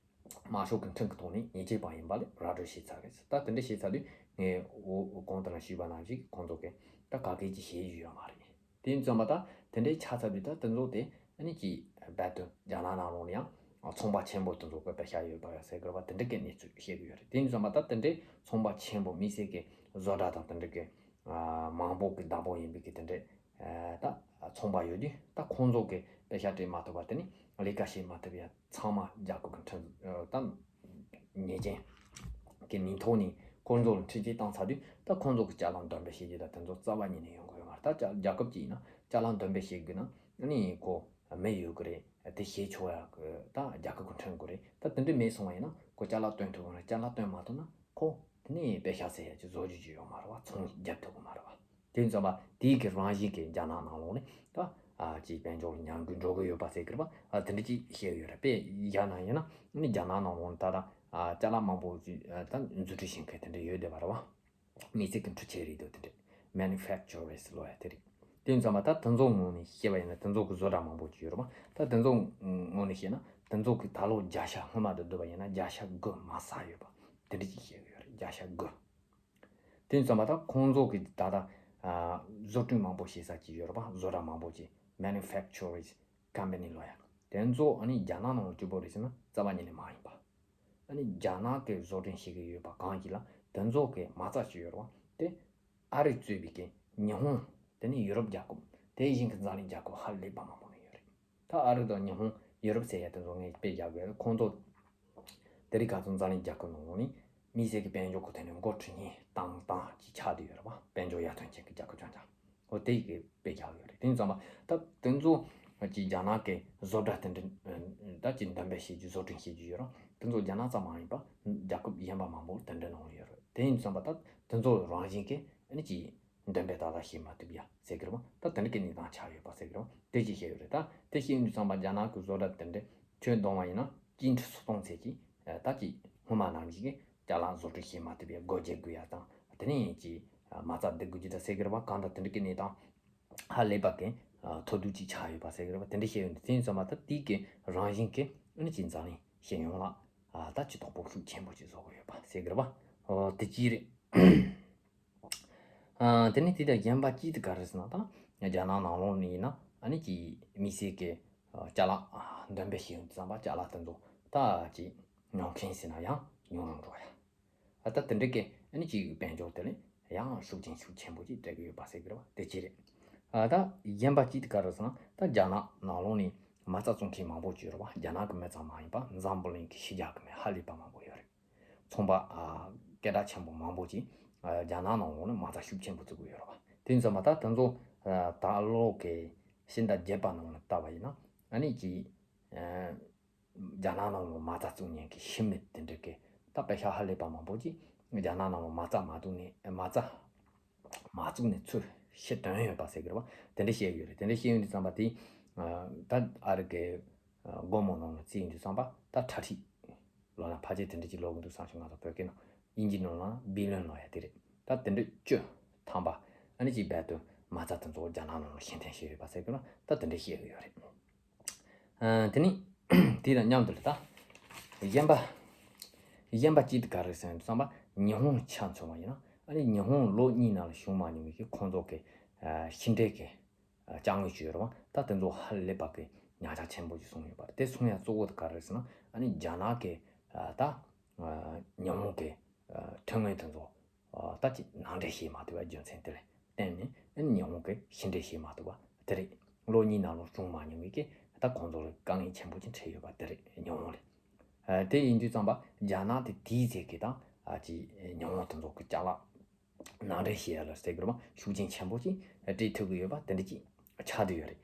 དམར་ཤོག་གི་ཁྲིམས་ཀྱི་ཐོག་ནས་ཉེས་ཆད་དཔང་ཡིན་པ་ལ་ར་སྤྲོད་བྱས་ཚར་རེད། ད་དེ་འདྲ་བྱས་ཚར་དུས་ངས་འོ་གོང་དུ་ལ་ཞུས་པ་ནང་བཞིན་ཁོང་ཚོ་གིས་ད་ག་གེ་ཅིག་བྱེད་རྒྱུ་ཡོད་མ་རེད། དེ་ཡིན་ཙམ་པ་ད་དེ་འདྲའི་ཆ་ཚང་བའི་ད་དེ་ཚོ་དེ་ཨ་ནི་ཅིག་རྦད་དེ་རྒྱ་ནག་ནང་ལོགས་ནས་ཡང་ཚོང་པ་ཆེན་པོ་དེ་ཚོ་གི་པེ་ཤག་ཡོད་པ་ཡ་ཟེར་གི་རེད་པ། དེ་འདྲ་གི་གནས་ཚུལ་བཤད་གི་ཡོད་རེད། དེ་ཡིན་ཙམ་པ་ད་དེ་འདྲའི་ཚོང་པ་ཆེན་པོ་མི་སེར་གི་བཟོ་གྲྭ་དང་དེ་འདྲ་གི་ཨ་མང་པོ་གི་བདག་པོ་ཡིན་པའི་གི་དེ་འདྲའི་ཨ་ད་ཚོང་པ་ཡོད་དུས། ད་ཁོང་ཚོ་གི་པེ་ཤག་སྤྲད་མ་ཐུབ་པ། དེ་ནི་ལས་ཀ་བྱེད་མ་ཐུབ་ཡ། ཚང་མ་རྒྱལ་ཁབ་ཀྱི་ཁྲིམས་ཨ་ད་ཉེས་ཅན་གྱི་མིང་ཐོག་ནས་ཁོང་ཚོ་ལ་འཁྲིག་སྤྱོད་བཏང་ཚར་དུས། ད་ཁོང་ཚོ་གི་ཅ་ལག་འདོན་སྤེལ་བྱེད་རྒྱུ་ད་དེ་ཚོ་རྩ་བ་ཉིད་ནས་ཡོང་གི་ཡོད་མ་རེད། ད་ཅ་རྒྱལ་ཁབ་ཅིག་ཡིན་ན་ཅ་ལག་འདོན་སྤེལ་བྱེད་དགོས་ན་ཨ་ནི་ཁོ་མི་ཡོད་གི་རེད། དེ་བྱེད་ཆོག་ཡ་གི་ད་རྒྱལ་ཁབ་ཀྱི་ཁྲིམས་དགོས་རེད། ད་དེ་འདྲ་མེད་སོང་བ་ཡིན་ན་ཁོ་ཅ་ལག་བཏོན་ཐུབ་དགོས་ན། ཅ་ལག་བཏོན་མ་ཐུབ་ན་ཁོ་དེ་ནས་པེ་ཤག་ཟེར་ཡ་ཅིག་བཟོ་རྒྱུ་ཅིག་ཡོད་མ་རེད་པ། ཚོང་རྒྱབ་ཐུབ་གི་མ་རེད་པ། དེ་ཙམ་པ་དེའི་གི་རང་བཞིན་གྱི་རྒྱ་ནག་ནང་ལོགས་ནས་ད་ཨ་ཅིག་དཔལ་འབྱོར་ཉམས་རྒུད་འགྲོ་གི་ཡོད་པ་ཟེར་གི་རེད་པ། ཨ་དེ་འདྲ་ཅིག་བཤད་ཡོད་རེད། དཔེ་བཞག་ན་ཡིན་ན་ནི་རྒྱ་ནག་ནང་ལོགས་ནས་ད་ལྟ་ཨ་ཅ་ལག་མང་པོ་ཅིག་ཨ་ད་མཛུབ་ཁྲིད་བྱེད་མཁན་དེ་འདྲ་ཡོད་བསྡད་པ་རེད་པ། མི་ཚེ་གི་འཕྲུལ་ཆས་རེད་འདུག་དེ་འདྲ་མེ་ནུ་ཕེག་ཅར་རེད་ལབ་ཡ་དེ་རེད། དེ་ཙམ་པ་ད་དེ་ཚོ་ངོས་ནས་བཤད་པ་ཡིན་ན་དེ་ཚོ་གི་བཟོ་གྲྭ་མང་པོ་ཅིག་ཡོད་རེད་པ། ད་དེ་ཚོ་ངོས་ནས་བཤད་ན་དེ་ཚོ་གི་ད་ལོ་བརྒྱ་ཆ་སྔོན་མ་དང་བསྡུར་བ་ཡིན་ན་བརྒྱ་ཆ་དགུ་མར་ཟག་ཡོད་པ་དེ་འདྲ་ཅིག་བཤད་གི་ཡོད་རེད། བརྒྱ་ཆ་དགུ། དེ་ཙམ་པ་ད་ཁོང་ཚོ་གི་ད་ལྟ་ཨ་བཟོ་སྐྲུན་མང་པོ་བྱེད་ས་ཅིག་ཡོད་རེད་པ། བཟོ་གྲྭ་མང་པོ་ཅིག་manufacturers company ལབ་ཡ། དེ་ཚོ་ཨ་ནི་རྒྱ་ནག་ནང་ལ་སྐྱིད་པོ་རེད་ཟེར་ན་རྩ་བ་ཉིད་ནས་མ་ཡིན་པ། ཨ་ནི་རྒྱ་ནག་གི་བཟོ་སྐྲུན་བྱེད་ཀྱི་ཡོད་པ་གང་ཞིག་ལ་དེ་ཚོ་གི་མ་རྩ་ཅིག་ཡོད་རེད་པ། དེ་ཨ་རི་གཙོས་པའི་གི་ཉི་ཧོང་། དེ་ནས་ཡུ་རོབ་རྒྱལ་ཁབ། དེ་བཞིན་གྱི་འཛམ་གླིང་རྒྱལ་ཁབ་ཧ་ལས་པ་མང་པོ་ནས་ཡོད་རེད། ད་ཨ་རི་དང་ཉི་ཧོང་ཡུ་རོབ་ཟེར་ཡ་དེ་ཚོ་ངས་དཔེ་བཞག་དགོས། ཁོང་ཚོ་དེ་རིང་ཁ་སང་འཛམ་གླིང་རྒྱལ་ཁབ་ནང་ལོགས་ནས་མི་སེར་གྱི་དཔལ་འབྱོར་གྱི་ཐད་ནས་འགོ་ཁྲིད་མཁན་བཏང་བཏང་ཅིག་ཆགས་བསྡད་ཡོད་རེད་པ། དཔལ་འབྱོར་ཡར་ཐོན་ཅན་གྱི་རྒྱལ་ཁབ་ཆགས་ཆགས། འོ་དེ་ཡི་གི་དཔེ་བཞག་ཡོད་རེད། དེ་ཙམ་པ་ད་དེ་ཚོ་ ཀྱི་རྒྱ་ནག་གི་བཟོ་གྲྭ་དེ་འདྲ་ད་ཀྱི་འདོན་སྤེལ་བྱེད་རྒྱུ་བཟོ་སྐྲུན་བྱེད་རྒྱུ་ཡོད་རུང་དེ་ཚོ་རྒྱ་ནག་ཙམ་མ་ཡིན་པར་རྒྱལ་ཁབ་གཞན་པ་མང་པོར་དེ་འདྲ་གནང་ཡོད་རེད། དེ་ཡིན་དུས་ཙམ་པ་ད་དེ་ཚོ་རང་བཞིན་གྱིས་ཨ་ནི་ཀྱི་འདོན་སྤེལ་ཏག་ཏག་བྱེད་མ་ཐུབ་ཡ་ཟེར་གི་རེད་བ། ད་དེ་འདྲ་གི་གནས་སྟངས་ཆགས་ཡོད་པ་ཟེར་གི་རེད་བ། དེ་ཅིག་བཤད་ཡོད་རེད། ད་དེ་བཤད་ཡོང་དུས་ཙམ་པ་རྒྱ་ནག་གི་བཟོ་གྲྭ་དེ་འདྲ་ཁྱོན་བསྡོམས་པ་ཡིན་ན་ཅིན་ཁྲི་སོ་སྟོང་ཙམ་གྱིས་ད་ཀྱི་སྔོན་མ་ནང་བཞིན་གྱི་ཅ་ལག་བཟོ་སྐྲུན་བྱེད་མ་ཐུབ་པའི་སྒོ་འབྱེད་དགོས་ཡ་དང་དེ་ནས་ཀྱི་མ་རྩ་སྡུད་དགོས་རྒྱུ་དང་ཟེར་གི་རེད་བ། གང་ལྟར་དེ་འདྲ་གི་གནས་སྟངས་ཧ་ལས་པ་གི་མཐོ་རྒྱུགས་ཅིག་ཆགས་ཡོད་པ་ཟེར་གི་རེད་བ། དེ་འདྲ་བཤད་ཡོད་འདུག་དེ་ཡིན་ཙམ་པ་ད་དེའི་གི་རང་བཞིན་གྱི་ཨ་ནི་ཅིག་འཛམ་གླིང་ཤེས་ཡོན་ལ་ད་ཅི་དོགས་པ་ཤུགས་ཆེན་པོ་ཅིག་བཟོ་གི་ཡོད་པ་ཟེར་གི་རེད་བ། ཨོ་དེ་ཅི་རེད། ཨ་དེ་ནས་དེ་དང་གཞན་པ་ཅི་དེ་ག་རེ་ཟེར་ན་ད་རྒྱ་ནག་ནང་ལོགས་ནས་ཡིན་ན་ཨ་ནི་ཅི་དམིགས་བསལ་གྱི་ཅ་ལག་འདོན་སྤེལ་བྱེད་ཡོང་དུས་ཙམ་པ་ཅ་ལག་དེ་ཚོ་ད་ཅི་ཉོ་མཁན་ཟེར་ན་ཡང་ཉུང་རུ་འགྲོ་ཡ། ཨ་ད་དེ་འདྲ་གི་ཨ་ནི་ཅིག་དཔལ་འབྱོར་དེ་ལས་ཡང་ཤུགས་རྐྱེན་ཤུགས་ཆེན་པོ་ཅིག་སྤྲད་ཀྱི་ཡོད་པ་ཟེར་གི་རེད་བ། དེ་ཅི་རེད། ཨ་ད་གཞན་པ་ཅི་དེ་ག་རེ་ཟེར་ན་ད་རྒྱ་ནག་ནང་ལོགས་ནས་མ་རྩ་བཙོང་མཁན་མང་པོ་ཅིག་ཡོད་རེད་བ། རྒྱ་ནག་གི་མི་ཙམ་མ་ཡིན་པ་འཛམ་བུ་གླིང་གི་ཕྱི་རྒྱལ་གི་མི་ཧ་ལས་པ་མང་པོ་ཡོད་རེད། ཚོང་པ་ཨ་སྐད་གྲགས་ཆེན་པོ་མང་པོ་ཅིག་ཨ་རྒྱ་ནག་ནང་ལོགས་ནས་མ་རྩ་ཤུགས་ཆེན་པོ་བཙུགས་ཀྱི་ཡོད་རེད་བ། དེ་ཡིན་ཙང་མ་ད་དེ་ཚོ་ཨ་ད་ལོ་གི་ཕྱི་ཟླ་བརྒྱད་པ་ནང་ལ་བལྟས་པ་ཡིན་ན་ཨ་ནི་ཅིག་ཨ་རྒྱ་ནག་ནང་ལོགས་མ་རྩ་བཙུགས་མཁན་གྱི་ཕྱི་མི་དེ་འདྲ་གི་ད་པེ་ཤ་ཧ་ལས་པ་མང་པོ་ཅིག་རྒྱ་ནག་ནང་ལོགས་མ་རྩ་མ་བཙུགས་ནས་མ་རྩ་མ་བཙུགས་ནས་ཚུར་ཕྱིར་ཐོན་ཡོད་པ་ཟེར་གི་རེད་བ། དེ་འདྲ་བཤད་ཡོད་རེད། དེ་འདྲ་བཤད་ཡོང་དུས་ཙམ་པ་དེ་ད་ཨ་རི་གི་སྒོར་མོ་ནང་ལ་བརྩིས་ཡོང་དུས་ཙམ་པ་ད་ཁྲ་ཁྲིག་ལོ་ན་ཕལ་ཆེར་དེ་འདྲ་ཅིག་ལོག་གི་འདུག་བསམ་བྱུང་། ང་ཚོ་བོད་སྐད་ནང་དབྱིན་ཇི་ནང་ལ་བི་ལི་ཡོན་ལབ་ཡ་དེ་རེད། ད་དེ་འདྲ་བཅུ་ཐམ་པ་ཨ་ནི་ཅིག་རྦད་དེ་མ་རྩ་དེ་ཚོ་རྒྱ་ནག་ནང་ལ་ཕྱིར་འཐེན་བྱས་ཡོད་པ་ཟེར་གི་རེད། ད་དེ་འདྲ་བཤད་གི་ཡོད་རེད། ཨ་དེ་ནི་དེ་དང་མཉམ་དུ་ལ་ད་གཞན་པ་གཞན་པ་ཅི་དེ་ག་རེ་ཟེར་ན་བསམ་པ་ཉི་ཧོང་ཆ་མཚོན་པ་ཡིན་ན་ཨ་ནི་ཉི་ཧོང་ལོ་གཉིས་ནང་ལ་བྱུང་མ་མྱོང་བའི་གི་ཁོང་ཚོ་གི་ཕྱི་འབྲེལ་གི་ཅ་དངོས་ཅིག་ཡོད་རེད་བ། ད་དེ་ཚོ་ཧ་ལས་པ་གི་ཉག་ཕྲ་ཆེན་པོ་ཅིག་སོང་ཡོད་པ་རེད། དེ་སོང་ཡ་གཙོ་བོ་དེ་ག་རེ་ཟེར་ན་ཨ་ནི་རྒྱ་ནག་གི་ད་ཉི་ཧོང་གི་ཐོན་དངོས་དེ་ཚོ་ད་ཅིག་ནང་འདྲེན་བྱེད་མ་ཐུབ་པའི་རྒྱུ་མཚན་དེ་ལ་བརྟེན་ནས་ཨ་ནི་ཉི་ཧོང་གི་ཕྱི་འབྲེལ་བྱེད་མ་ཐུབ་པ་དེ་རེད། ལོ་གཉིས་ནང་ལོགས་བྱུང་མ་མྱོང་བའི་གི་ད་ཁོང་ཚོ་ལ་དཀའ་ངལ་ཆེན་པོ་ཅིག་འཕྲད་ཡོད་པ་དེ་རེད་ཉི་ཧོང་ལ། དེ་ཡིན་དུས་ཙམ་པ་རྒྱ་ནག་དེ་དེའི་ཚེ་གི་ད་ཅིག་ཉི་ཧོང་དེ་ཚོ་གི་ཅ་ལག་ནང་འདྲེན་བྱེད་ཡ་ལ་ཟེར་གི་རེད་བ། ཤུགས་རྐྱེན་ཆེན་པོ་ཅིག་སྤྲད་ཐུབ་ཀྱི་ཡོད་པ་དེ་འདྲ་ཅིག་ཆགས་བསྡད་ཡོད་རེད།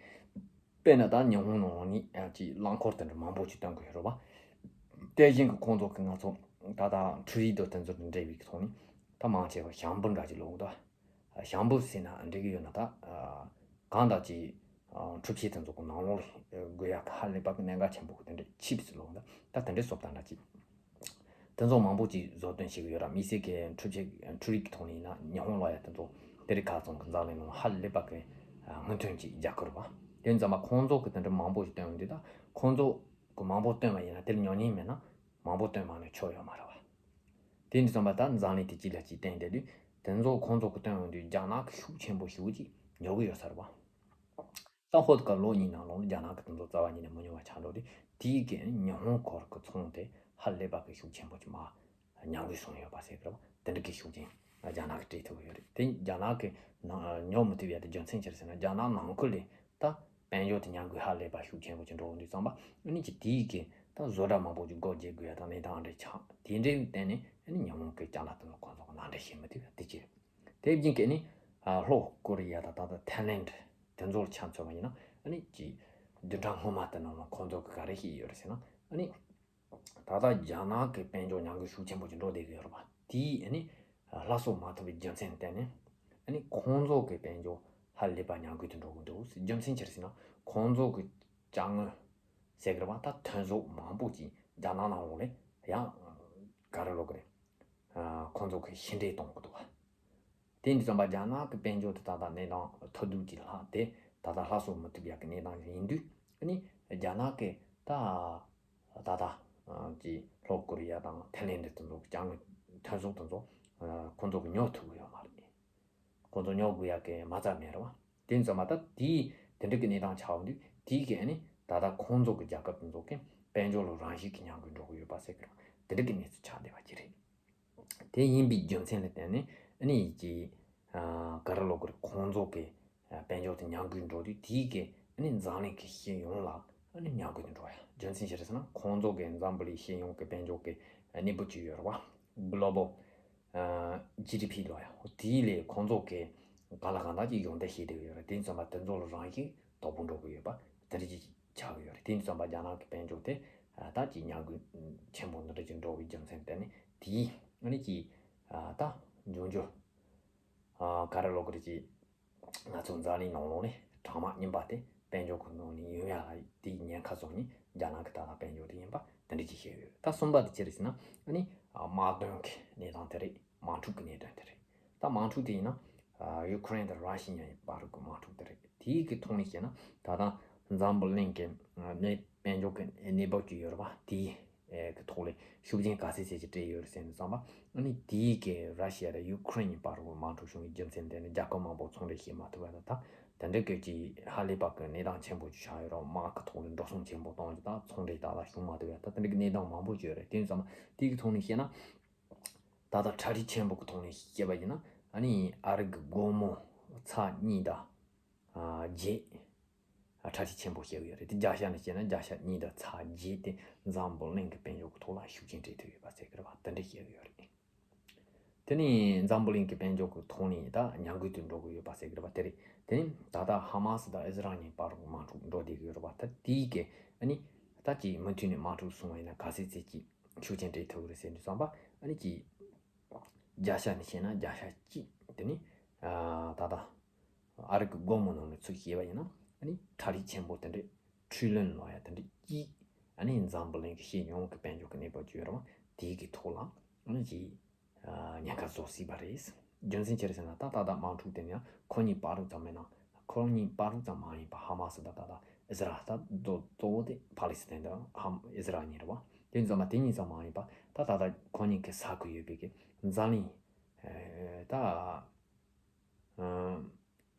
དཔེར་ན་ད་ཉི་ཧོང་ནང་ནས་ཅིག་རླངས་འཁོར་དེ་འདྲ་མང་པོ་ཅིག་བཏོན་གི་ཡོད་རེད་བ། དེ་བཞིན་གི་ཁོང་ཚོ་གི་ང་ཚོ་ད་ལྟ་འཕྲུལ་རིག་དང་དེ་ཚོ་དང་འབྲེལ་བའི་ཐོག་ནས་ད་མང་ཆེ་བ་ཞང་པོ་འདྲ་ཅིག་ལོག་འདུག་ཞང་པོ་ཟེར་ན་འགྲིག་གི་ཡོད་ན་ད་གང་ལྟར་ཅིག་འཕྲུལ་ཆས་དེ་ཚོ་གི་ནང་ལོགས་ལ་དགོས་ཡ་གི་ཧ་ལས་པ་གི་གནད་འགག་ཆེན་པོ་གི་དེ་འདྲ་ཆིབས་ལོག་འདུག་ད་དེ་འདྲའི་བཟོ་ལྟ་འདྲ་ཅིག་དེ་ཚོ་མང་པོ་ཅིག་བཟོ་སྐྲུན་བྱེད་ཀྱི་ཡོད་ར། དམིགས་བསལ་གྱི་འཕྲུལ་ཆས་འཕྲུལ་རིག་གི་ཐོག་ནས་ཡིན་ན་ཉི་ཧོང་ལ་ཡ་དེ་ཚོ་དེ་རིང་ཁ་སང་གི་འཛམ་གླིང་ནང་ཧ་ལས་པ་གི་སྔོན་ཐོན་གྱི་རྒྱལ་ཁབ་རེད་བ། དེ་ཙམ་པ་ཁོང་ཚོ་གི་དེ་འདྲ་མང་པོ་ཞིག་བཏོན་ཡོང་དུས་ད་ཁོང་ཚོ་གི་མང་པོ་བཏོན་པ་ཡིན་ན་དེ་ལ་ཉོ་མཁན་མེད་ན་མང་པོ་བཏོན་མ་ནས་ཆོག་ཡོད་མ་རེད་བ། དེ་འདྲ་ཙམ་པ་ད་འཛམ་གླིང་དེ་གཅིག་ལ་གཅིག་བརྟེན་བསྡད་དུས་དེ་ཚོ་ཁོང་ཚོ་གི་བཏོན་ཡོང་དུས་རྒྱ་ནག་གི་ཤུགས་ཆེན་པོ་ཞེ་པོ་ཅིག་ཉོ་གི་ཡོད་ས་རེད་བ། ད་ཧོ་ཏི་ཀ་ལོ་གཉིས་ནང་ལོགས་ལ་རྒྱ་ནག་གི་དེ་ཚོ་རྩ་བ་ཉིད་ནས་མི་ཉོ་བ་ཆགས་འགྲོ་དུས་དེའི་གི་ཉི་ཧོང་ཁོར་གི་ཚོང་དེ་ཧ་ལས་པ་གི་ཤུགས་ཆེན་པོ་ཅིག་མ་ཉམས་རྒུད་སོང་ཡོད་པ་ཟེར་གི་རེད་བ། དེ་འདྲ་གི་ཤུགས་རྐྱེན་རྒྱ་ནག་གི་སྤྲད་ཐུབ་ཀྱི་ཡོད་རེད། དེ་རྒྱ་ནག་གི་ནང་ཉོ་མི་ཐུབ་ཡ་དེ་རྒྱུ་མཚན་ཅི་རེད་ཟེར་ན་རྒྱ་ནག་ནང་ཁུལ་ལས་ད་དཔལ་འབྱོར་དེ་ཉམས་རྒུད་ཧ་ལས་པ་ཤུགས་ཆེན་པོ་ཅིག་འགྲོ་འོང་དུས་ཙམ་པ་ཨ་ནི་ཅིག་དེའི་གི་ད་བཟོ་གྲྭ་མང་པོ་ཅིག་སྒོ་འབྱེད་དགོས་ཡ་དང་གནས་སྟངས་འདྲ་ཆགས། དེ་འདྲའི་སྟེང་ནས་ཨ་ནི་ཉི་ཧོང་གི་ཅ་ལག་དེ་ཚོ་ཁོང་ཚོ་གི་ནང་འདྲེན་བྱེད་མི་ཐུབ་ཡ་དེ་ཅི་རེད། དེ་བཞིན་གྱི་ནི་ལྷོ་ཀོ་རི་ཡ་དང་ད་ལྟ་ཐའི་ལེན་དེ་ཚོར་ཆ་མཚོན་པ་ཡིན་ན་ཨ་ནི་ཅིག་བདུན་ཕྲག་སྔོན་མ་དེ་ནང་ལ་ཁོང་ཚོ་གི་ག་རེ་བཤད་ཡོད་རེད་ཟེར་ན་ཨ་ནི་ད་ལྟ་རྒྱ་ནག་གི་དཔལ་འབྱོར་ཉམས་རྒུད་ཤུགས་ཆེན་པོ་ཅིག་འགྲོ་བསྡད་ཀྱི་ཡོད་རེད་པ། དེས་ཨ་ནི་སླར་གསོ་མ་ཐུབ་པའི་རྒྱུ་མཚན་བརྟེན་ནས་ཨ་ནི་ཁོང་ཚོ་གི་དཔལ་འབྱོར་ཧ་ལས་པ་ཉམས་རྒུད་དུ་འགྲོ་གི་འདུག་རྒྱུ་མཚན་ཅི་རེད་ཟེར་ན་ཁོང་ཚོ་གི་ཅ་དངོས་ཟེར་གི་རེད་པ། ད་ཐོན་ཟོག་མང་པོ་ཅིག་རྒྱ་ནག་ནང་ལོགས་ལ་ཡང་ག་རེ་ལབ་དགོས་རེད། ཁོང་ཚོ་གི་ཕྱི་འབྲེལ་གཏོང་གི་འདུག་བ། དེ་འདྲ་ཙམ་པ་རྒྱ་ནག་གི་དཔལ་འབྱོར་དེ་ད་ལྟ་གནས་སྟངས་མཐོ་སྡུག་ཅིག་ལྷག་སྟེ་ད་ལྟ་སླར་གསོ་མི་ཐུབ་ཡག་གི་གནས་སྟངས་ཡིན་དུས་ཨ་ནི་རྒྱ་ནག་གི་ད་ད་ལྟ་གི་ལྷོ་ཀོ་རི་ཡ་དང་ཐའི་ལེན་དེ་ཚོ་ཅ་དངོས་ཐོན་ཟོག་དེ་ཚོ་ཁོང་ཚོ་གི་ཉོ་ཐུབ་ཀྱི་ཡོད་མ་རེད། ཁོང་ཚོ་ཉོ་དགོས་ཡག་གི་མ་རྩ་མེད་རེད་བ། དེ་ཙམ་པ་ད་དེའི་དེ་འདྲ་གི་གནས་སྟངས་ཆགས་འོང་དུས་དེའི་གི་ཨ་ནི་ད་ལྟ་ཁོང་ཚོ་གི་རྒྱལ་ཁབ་དེ་ཚོ་གི་དཔལ་འབྱོར་ལ་རང་བཞིན་གྱི་ཉམས་རྒུད་འགྲོ་གི་ཡོད་པ་ཟེར་གི་རེད། དེ་འདྲ་གི་གནས་ཚུལ་ཆགས་བསྡད་པ་ཅིག་རེད། དེ་ཡིན་པའི་རྒྱུ་མཚན་ལ་བརྟེན་ནས་ཨ་ནི་ཀྱི་ག་རེ་ལབ་དགོས་རེད། ཁོང་ཚོ་གི་དཔལ་འབྱོར་དེ་ཉམས་རྒུད་འགྲོ་དུས་དེའི་གི་ཨ་ནི་འཛམ་གླིང་གི་སྤྱི་ཡོངས་ལ་ཨ་ནི་ཉམས་རྒུད་དུ་འགྲོ་ཡ། རྒྱུ་མཚན་ཅི་རེད་ཟེར་ན་ཁོང་ཚོ་གི་འཛམ་བུ་གླིང་སྤྱི་ཡོངས་ཀྱི་དཔལ་འབྱོར་གི་གནས་བབ་ཅིག་ཡོད་རེད་བ། གྷི་ལོ་བལ་ཇི་ཌི་པི་ལབ་ཡ། དེའི་ལས་ཁོང་ཚོ་གི་གང་ལ་གང་འདྲ་ཅིག་ཡོང་བསྡད་བྱེད་བསྡད་ཡོད་རེད། དེ་ཙམ་པ་དེ་ཚོ་ལ་རང་བཞིན་དོ་ཕོག་འགྲོ་གི་ཡོད་པ་ འདྲ་ཅིག་ཆགས་ཀྱི་ཡོད་རེད། དེ་ཡིན་དུས་ཙམ་པ་རྒྱ་ནག་གི་དཔལ་འབྱོར་དེ་ད་ཅིག་ཉམས་རྒུད་ཆེན་པོ་འདི་འདྲ་ཅིག་འགྲོ་བའི་རྒྱུ་མཚན་དེ་ནི་དེའི་ཨ་ནི་ཅིག་ད་འབྱུང་འགྱུར་ག་རེ་ལབ་དགོས་རེད། ཅིག་ང་ཚོ་འཛམ་གླིང་ནང་ལོགས་ནས་གྲང་དམག་རྙིང་པ་དེ་དཔལ་འབྱོར་གྱི་ནང་ནས་ཡོང་ཡ་ལ་དེའི་ཉེན་ཁ་བཟོ་མཁན་རྒྱ་ནག་གི་ད་ལྟ་དཔལ་འབྱོར་དེ་ཡིན་པ་དེ་འདྲ་ཅིག་བཤད་ཡོད། ད་གསུམ་པ་དེ་ཅི་རེད་ཟེར་ན་ཨ་ནི་དམག་དོན་གྱི་གནས་སྟངས་དེ་རེད། དམག་འཁྲུག་གི་གནད་དོན་དེ་རེད། ད་དམག་འཁྲུག་དེ་ཡིན་ན་ཡུ་ཁུ་རེན་དང་ར་ཤི་ཡའི་བར་གྱི་དམག་འཁྲུག་དེ་རེད། དེའི་གི་ཐོག་ནས་བཤད་ན་ད་ལྟ་འཛམ་བུ་གླིང་གི་གནས་དཔལ་འབྱོར་གྱི་གནས་བབ་ཅིག་ཡོད་རེད་པ། དེའི་གི་ཐོག་ལས་ཤུགས་རྐྱེན་ག་ཚད་ཚད་ཅིག་སྤྲད་ཡོད་རེད་ཟེར་ནས་བསམ་པ། ཨ་ནི་དེའི་གི་ར་ཤི་ཡ་དང་ཡུ་ཁུ་རེན་གཉིས་བར་གྱི་དམག་འཁྲུག་བྱུང་བའི་རྒྱུ་མཚན་དེ་ནི་རྒྱལ་ཁབ་མང་པོ་ཚོང་འབྲེལ་བྱེད་མ་ཐུབ་པ་དང་། ད་དེ་འདྲ་གི་ཅིག་ཧ་ལས་པ་གི་གནས་སྟངས་ཆེན་པོ་ཅིག་ཆགས་ཡོད་རེད། དམག་གི་ཐོག་ནས་འགྲོ་སོང་ཆེན་པོ་གཏོང་རྒྱུ་དང་ཚོང་འབྲེལ་ད་ལྟ་བྱུང་མ་ཐུབ་ཡ། ད་དེ་འདྲ་གི་གནས་སྟངས་མང་པོ་ཅིག་ཡོད་རེད། དེ་ཡིན་ཙང་དེ་གི་ཐོག་ནས་བཤད་ན། ད་ལྟ་གྲ་སྒྲིག་ཆེན་པོ་གི་ཐོག་ནས་བཤད་པ་ཡིན་ན་ཨ་ནི་ཨ་རི་གི་སྒོར་མོ་ཚེག་གཉིས་དང་བརྒྱད་གྲ་སྒྲིག་ཆེན་པོ་བྱེད་ཀྱི་ཡོད་རེད། དེ་བརྒྱ་ཆ་ནས་བཤད་ན་བརྒྱ་ཆ་གཉིས་དང་ཚེག་བརྒྱད་དེ་འཛམ་བུ་གླིང་གི་དཔལ་འབྱོར་གྱི་ཐོག་ལ་ཤུགས་རྐྱེན་སྤྲད་ཐུབ་ཡོད་པ་ཟེར་གི་རེད་པ། དེ་འདྲ་བཤད་ཀྱི་ཡོད་རེད། དེ་ནས་འཛམ་བུ་གླིང་གི་དཔལ་འབྱོར་གྱི་ཐོག་ནས་ད་ཉམས་རྒུད་དུ་འགྲོ་གི་ཡོད་པ་ཟེར་གི་རེད་པ། དེ་རེད། དེ་ནས་ད་ལྟ་ཧ་མ་སི་དང་ཨི་ཟི་རལ་གཉིས་བར་དམག་འཁྲུག་འགྲོ་བསྡད་ཀྱི་ཡོད་རེད་པ། ད་དེའི་གི་ཨ་ནི་ད་ཅིག་མུ་མཐུད་ནས་དམག་འཁྲུག་སོང་བ་ཡིན་ན་ག་ཚད་ཚད་ཅིག་ཤུགས་རྐྱེན་སྤྲད་ཐུབ་ཀྱི་རེད་ཟེར་ནས་བསམ་པ། ཨ་ནི་ཅིག་བརྒྱ་ཆ་ནས་བཤད་ན་བརྒྱ་ཆ་གཅིག་དེ་ནི་ད་ལྟ་ཨ་རི་གི་སྒོར་མོ་ནང་ནས་ཚུར་བཤད་པ་ཡིན་ན་ཨ་ནི་གྲ་སྒྲིག་ཆེན་པོ་དེ་འདྲས་ཁྲི་ལོན་ལོ་ཡ་དེ་འདྲས་ཀྱིས་ཨ་ནི་འཛམ་བུ་གླིང་གི་ཤེས་ཡོན་གྱི་དཔལ་འབྱོར་གྱི་གནས་བབ་ཅིག་ཡོད་རེད་པ། དེའི་གི་ཐོག་ལ་ཨ་ནི་ཅིག་ཉེན་ཁ་བཟོ་སྲིད་པ་རེད། རྒྱུ་མཚན་ཅི་རེད་ཟེར་ན་ད་ད་ལྟ་དམག་འཁྲུག་དེ་ནི་ཁོ་གཉིས་བར་དུ་ཙམ་མིན་ན་ཁོ་གཉིས་བར་དུ་ཙམ་མ་ཡིན་པ་ཧ་མ་སི་དང་ད་ལྟ་ཨི་ཟི་རལ། ད་གཙོ་བོ་དེ་ཕ་ལི་སི་ཐན་དང་ཧམ་ཨི་ཟི་རལ་གཉིས་རེད་པ། དེ་ཙམ་མ་དེ་གཉིས་ཙམ་མ་ཡིན་པ་ད་ད་ལྟ་ཁོ་གཉིས་ཀྱི་ས་ཁུལ་ཡོད་པའི་གི་འཛམ་གླིང་ད་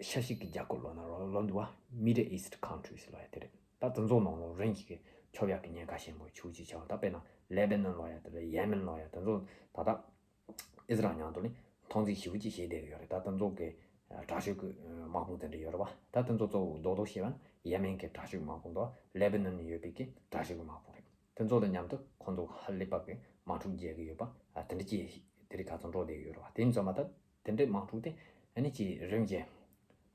ཤར་ཕྱོགས་ཀྱི་རྒྱལ་ཁབ་ལབ་ན་ལབ་འདུག་པ། Middle East countries ལབ་ཡ་དེ་རེད། ད་དེ་ཚོ་ནང་ལོགས་རིམ་གྱིས་ཀྱི་ཁྱབ་ཡག་གི་ཉེན་ཁ་ཆེན་པོ་ཆེ་ཅིག་ཆགས། ད་དཔེར་ན་ལེ་བྷ་ནན་ལབ་ཡ་དེ་རེད། ཡེ་མེན་ལབ་ཡ་དེ་ཚོ་ད་ལྟ་ཨི་ཟི་རལ་མཉམ་དུ་ནི་ཐོག་འཛིང་ཞེ་པོ་ཅིག་བྱས་བསྡད་ཀྱི་ཡོད་རེད། ད་དེ་ཚོ་གི་དྲག་ཤོས་ཀྱི་དམག་དཔུང་དེ་འདྲ་ཡོད་རེད་པ། ད་དེ་ཚོ་གཙོ་བོ་རྡོག་རྡོག་བཤད་པ་ན་ཡེ་མེན་གྱི་དྲག་ཤོས་དམག་དཔུང་དང་ལེ་བྷ་ནན་ནས་ཡོད་པའི་གི་དྲག་ཤོས་ཀྱི་དམག་དཔུང་རེད། དེ་ཚོ་དང་མཉམ་དུ་ཁོང་ཚོ་ཧ་ལས་པ་གི་དམག་འཁྲུག་རྒྱག་གི་ཡོད་པ། ཨ་དེ་འདྲ་ཅིག་དེ་རིང་ཁ་སང་འགྲོ་བསྡད་ཡོད་རེད་པ། དེ་ཡིན་ཙང་མ་ད་དེ་འདྲའི་དམག་འཁྲུག་དེ་ཨ་ནི་ཅིག་རིམ་གྱིས་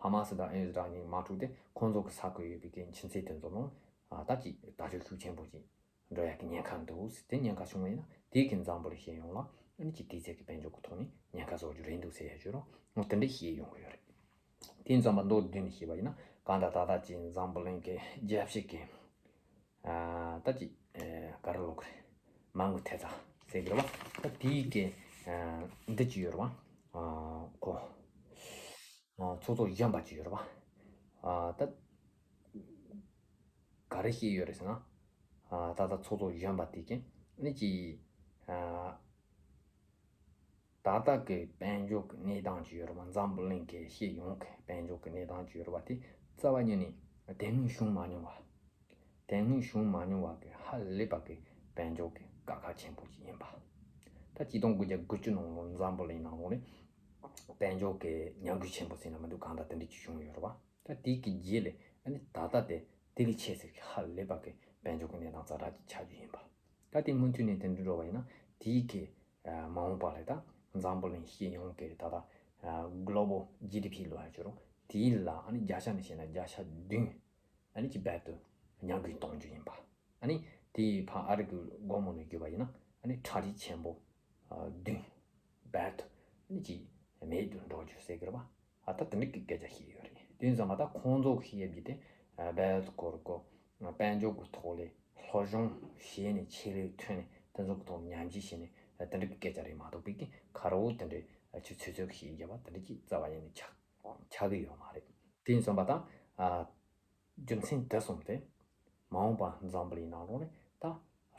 ཧ་མ་སི་དང་ཨི་ཟི་རལ་གཉིས་དམག་འཁྲུག་དེ་ཁོང་ཚོ་གི་ས་ཁུལ་ཡོད་པའི་གི་ཁྱིམ་མཚེས་དེ་ཚོ་ནང་ཨ་ད་ཅིག་དྲག་ཤོས་ཤུགས་ཆེན་པོ་ཅིག་འགྲོ་ཡག་གི་ཉེན་ཁ་འདུག་ཟེར། དེ་ཉེན་ཁ་བྱུང་བ་ཡིན་ན་དེ་གི་འཛམ་བུ་གླིང་ཤེས་ཡོན་ལ་ཨ་ནི་ཅིག་དུས་ཚོད་ཀྱི་དཔལ་འབྱོར་གི་ཐོག་ནས་ཉེན་ཁ་བཟོ་རྒྱུ་རེད་འདུག་ཟེར་ཡ་བརྗོད་རོགས། འོ་དེ་འདྲ་ཤེས་ཡོང་གི་ཡོད་རེད། དེ་ཡིན་ཙང་མ་མདོར་བསྡུས་ནས་བཤད་པ་ཡིན་ན་གང་ལྟར་ད་ལྟ་ཅིག་འཛམ་བུ་གླིང་གི་རྒྱལ་སྤྱི་གི་ཨ་ད་ཅིག་ཨེ་ག་རེ་ལབ་དགོས་རེད། མ་དངུལ་ཐེབས་རྩ་ཟེར་གི་རེད་པ། ད་དེའི་གི་ཨ་འདི་ཅིག་ཡོད་རེད་པ། ཨ་ཁོ་ཨ་ཚོགས་གཙོ་གཞོན་པ་ཅིག་ཡོད་རེད་པ། ཨ་ད་ག་རེ་བཤད་ཡོད་རེད་ཟེར་ན། ཨ་ད་ལྟ་ཚོགས་གཙོ་གཞོན་པ་དེ་གི་ཨ་ནི་ཅིག་ཨ་ད་ལྟ་གི་དཔལ་འབྱོར་གི་གནས་སྟངས་ཅིག་ཡོད་རེད་པ། འཛམ་བུ་གླིང་གི་ཤེས་ཡོན་གི་དཔལ་འབྱོར་གི་གནས་སྟངས་ཅིག་ཡོད་རེད་པ། དེ་རྩ་བ་ཉིད་ནས་དེ་སྔོན་བྱུང་མ་མྱོང་བ། དེ་སྔོན་བྱུང་མ་མྱོང་བ་གི་ཧ་ལས་པ་གི་དཔལ་འབྱོར་གི་དཀའ་ཁག་ཆེན་པོ་ཅིག་ཡིན་པ། ད་ཆིག་སྟོང་དགུ་བརྒྱ་དགུ་བཅུ་ནང་ལོགས་འཛམ་བུ་གླིང་ནང་ལོགས་ནས་དཔལ་འབྱོར་གི་ཉམས་རྒུད་ཆེན་པོ་ཟེར་ན་མི་འདུག་གང་ལྟར་དེ་འདྲ་ཅིག་བྱུང་ཡོད་རེད་པ། ད་དེ་གི་རྗེས་ལ་ཨ་ནི་ད་ལྟ་དེ་དེ་ལས་ཆེ་ཟེར་གི་ཧ་ལས་པ་གི་དཔལ་འབྱོར་གི་གནས་སྟངས་ཛ་དྲག་ཅིག་ཆགས་རྒྱུ་ཡིན་པ། ད་དེ་མུ་མཐུད་ནས་དེ་འདྲ་འགྲོ་བ་ཡིན་ན་དེའི་གི་ཨ་མ་འོངས་པ་ལ་ད་འཛམ་བུ་གླིང་ཤེས་ཡོན་གི་ད་ལྟ་ཨ་Global G D P ལབ་ཡ་ཅིག་ཡོད་རེད། དེའི་ལ་ཨ་ནི་བརྒྱ་ཆ་ནས་བཤད་ན་བརྒྱ་ཆ་བདུན་ཨ་ནི་ཅིག་རྦད་དེ་ཉམས་རྒུད་གཏོང་རྒྱུ་ཡིན་པ། ཨ་ནི་དེའི་ཕར་ཨ་རི་གི་སྒོར་མོ་ནས་བརྒྱབ་པ་ཡིན་ན་ཨ་ནི་གྲ་སྒྲིག་ཆེན་པོ་ཨ་བདུན་རྦད་དེ་ཨ་ནི་ཅིག་མེད་དུ་འགྲོ་རྒྱུ་ཟེར་གི་རེད་པ། ཨ་ད་དེ་འདྲ་གི་སྐད་ཆ་བཤད་ཡོད་རེད། དེ་ཡིན་ཙང་མ་ད་ཁོང་ཚོ་གི་བཤད་རྒྱུ་དེ་ཨ་རྦད་དེ་གོ་རེ་གོ་དཔལ་འབྱོར་གི་ཐོག་ལས་སློབ་སྦྱོང་བྱས་ནས་ཆེད་ལས་ཐོན་ནས་དེ་ཚོ་གི་ཐོག་ཉམས་ཞིབ་བྱས་ནས་ཨ་དེ་འདྲ་གི་སྐད་ཆ་རེད་མ་གཏོགས་པའི་གི་ཁ་རོག་དེ་འདྲ་ཨ་ཆུ་ཚོད་ཚོད་གི་བཤད་རྒྱུ་བ་དེ་འདྲ་གི་རྩ་བ་ཉིད་ནས་ཆགས་ཆགས་གི་ཡོད་མ་རེད། དེ་ཡིན་ཙང་མ་ད་ཨ་རྒྱུ་མཚན་དེ་གསུམ་དེ་མ་འོངས་པ་འཛམ་བུ་གླིང་ནང་ལོགས་ནས་ད་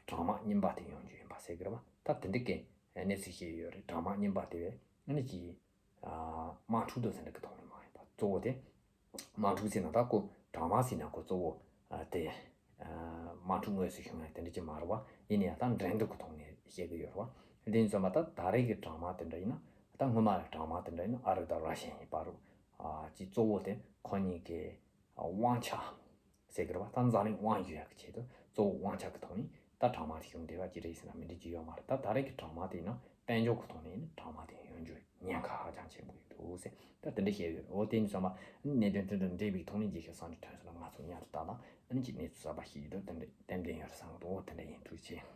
གྲང་དམག་རྙིང་པ་དེ་ཡོང་རྒྱུ་ཡིན་པ་ཟེར་གི་རེད་པ། ད་དེ་འདྲ་གི་གནས་ཚུལ་བཤད་ཡོད་རེད། གྲང་དམག་རྙིང་པ་དེ་བས་ཨ་ནི་ཅིག་ཨ་དམག་འཁྲུག་དང་ཟེར་འདྲ་གི་ཐོག་ནས་མ་ཡིན་པ། གཙོ་བོ་དེ་དམག་འཁྲུག་ཟེར་ན་ད་ཁོ་གྲང་དམག་ཟེར་ན་ཁོ་གཙོ་བོ་ཨ་དེ་ཨ་དམག་འཁྲུག་དངོས་སུ་བྱུང་ཡ་དེ་འདྲ་ཅིག་མ་རེད་པ། ཡིན་ན་ཡང་ད་འགྲན་བསྡུར་གི་ཐོག་ནས་བཤད་གི་ཡོད་རེད་པ། དེ་ཡིན་ཙང་མ་ད་ད་རེས་ཀྱི་གྲང་དམག་དེ་འདྲ་ཡིན་ན་ད་སྔོན་མ་གྲང་དམག་དེ་འདྲ་ཡིན་ན་ཨ་རི་དང་ར་ཤི་ཡའི་བར་ཨ་ཅིག་གཙོ་བོ་དེ་ཁོ་གཉིས་ཀྱི་དབང་ཆ་ཟེར་གི་རེད་པ། ད་འཛམ་གླིང་དབང་སྒྱུར་ཡག་གི་ཆེད་དུ་གཙོ་བོ་དབང་ཆ་གི་ཐོག་ནས་ད་གྲང་དམག་དེ་བྱུང་བསྡད་པ་ཅིག་རེད་ཟེར་ན་མི་འགྲིག་རྒྱུ་ཡོད་མ་རེད། ད་ད་རེས་ཀྱི་གྲང་དམག་དེ་ཡིན་ན་དཔལ་འབྱོར་གི་ཐོག་ནས་ཡིན་ན་གྲང་དམག་དེ་ཡོང་རྒྱུ་ཉེན་ཁ་ཧ་ཅང་ཆེན་པོ་ཡོད་འདུག་འོ་ཟེར། ད་དེ་འདྲ་བཤད་ཡོད། འོ་དེ་ནི་ཚང་མ་གནད་དོན་དེ་འདྲ་འདྲེས་པའི་ཐོག་ནས་རྗེས་ཤུལ་གསང་སྤྱོད་ཐོན་སོང་ན་ང་ཚོ་མཉམ་དུ་བལྟ་དང་། ཨ་ནི་ཅིག་གནས་ཚུལ་གསར་པ་ཞིག་ཡོད་དུས་དེ་འདྲ་ཏན་ཏན་ཡོད་རེད་བསམ་གི་འདུག་འོ་དེ་འདྲ་ཡིན། ཐུགས་རྗེ་ཆེ།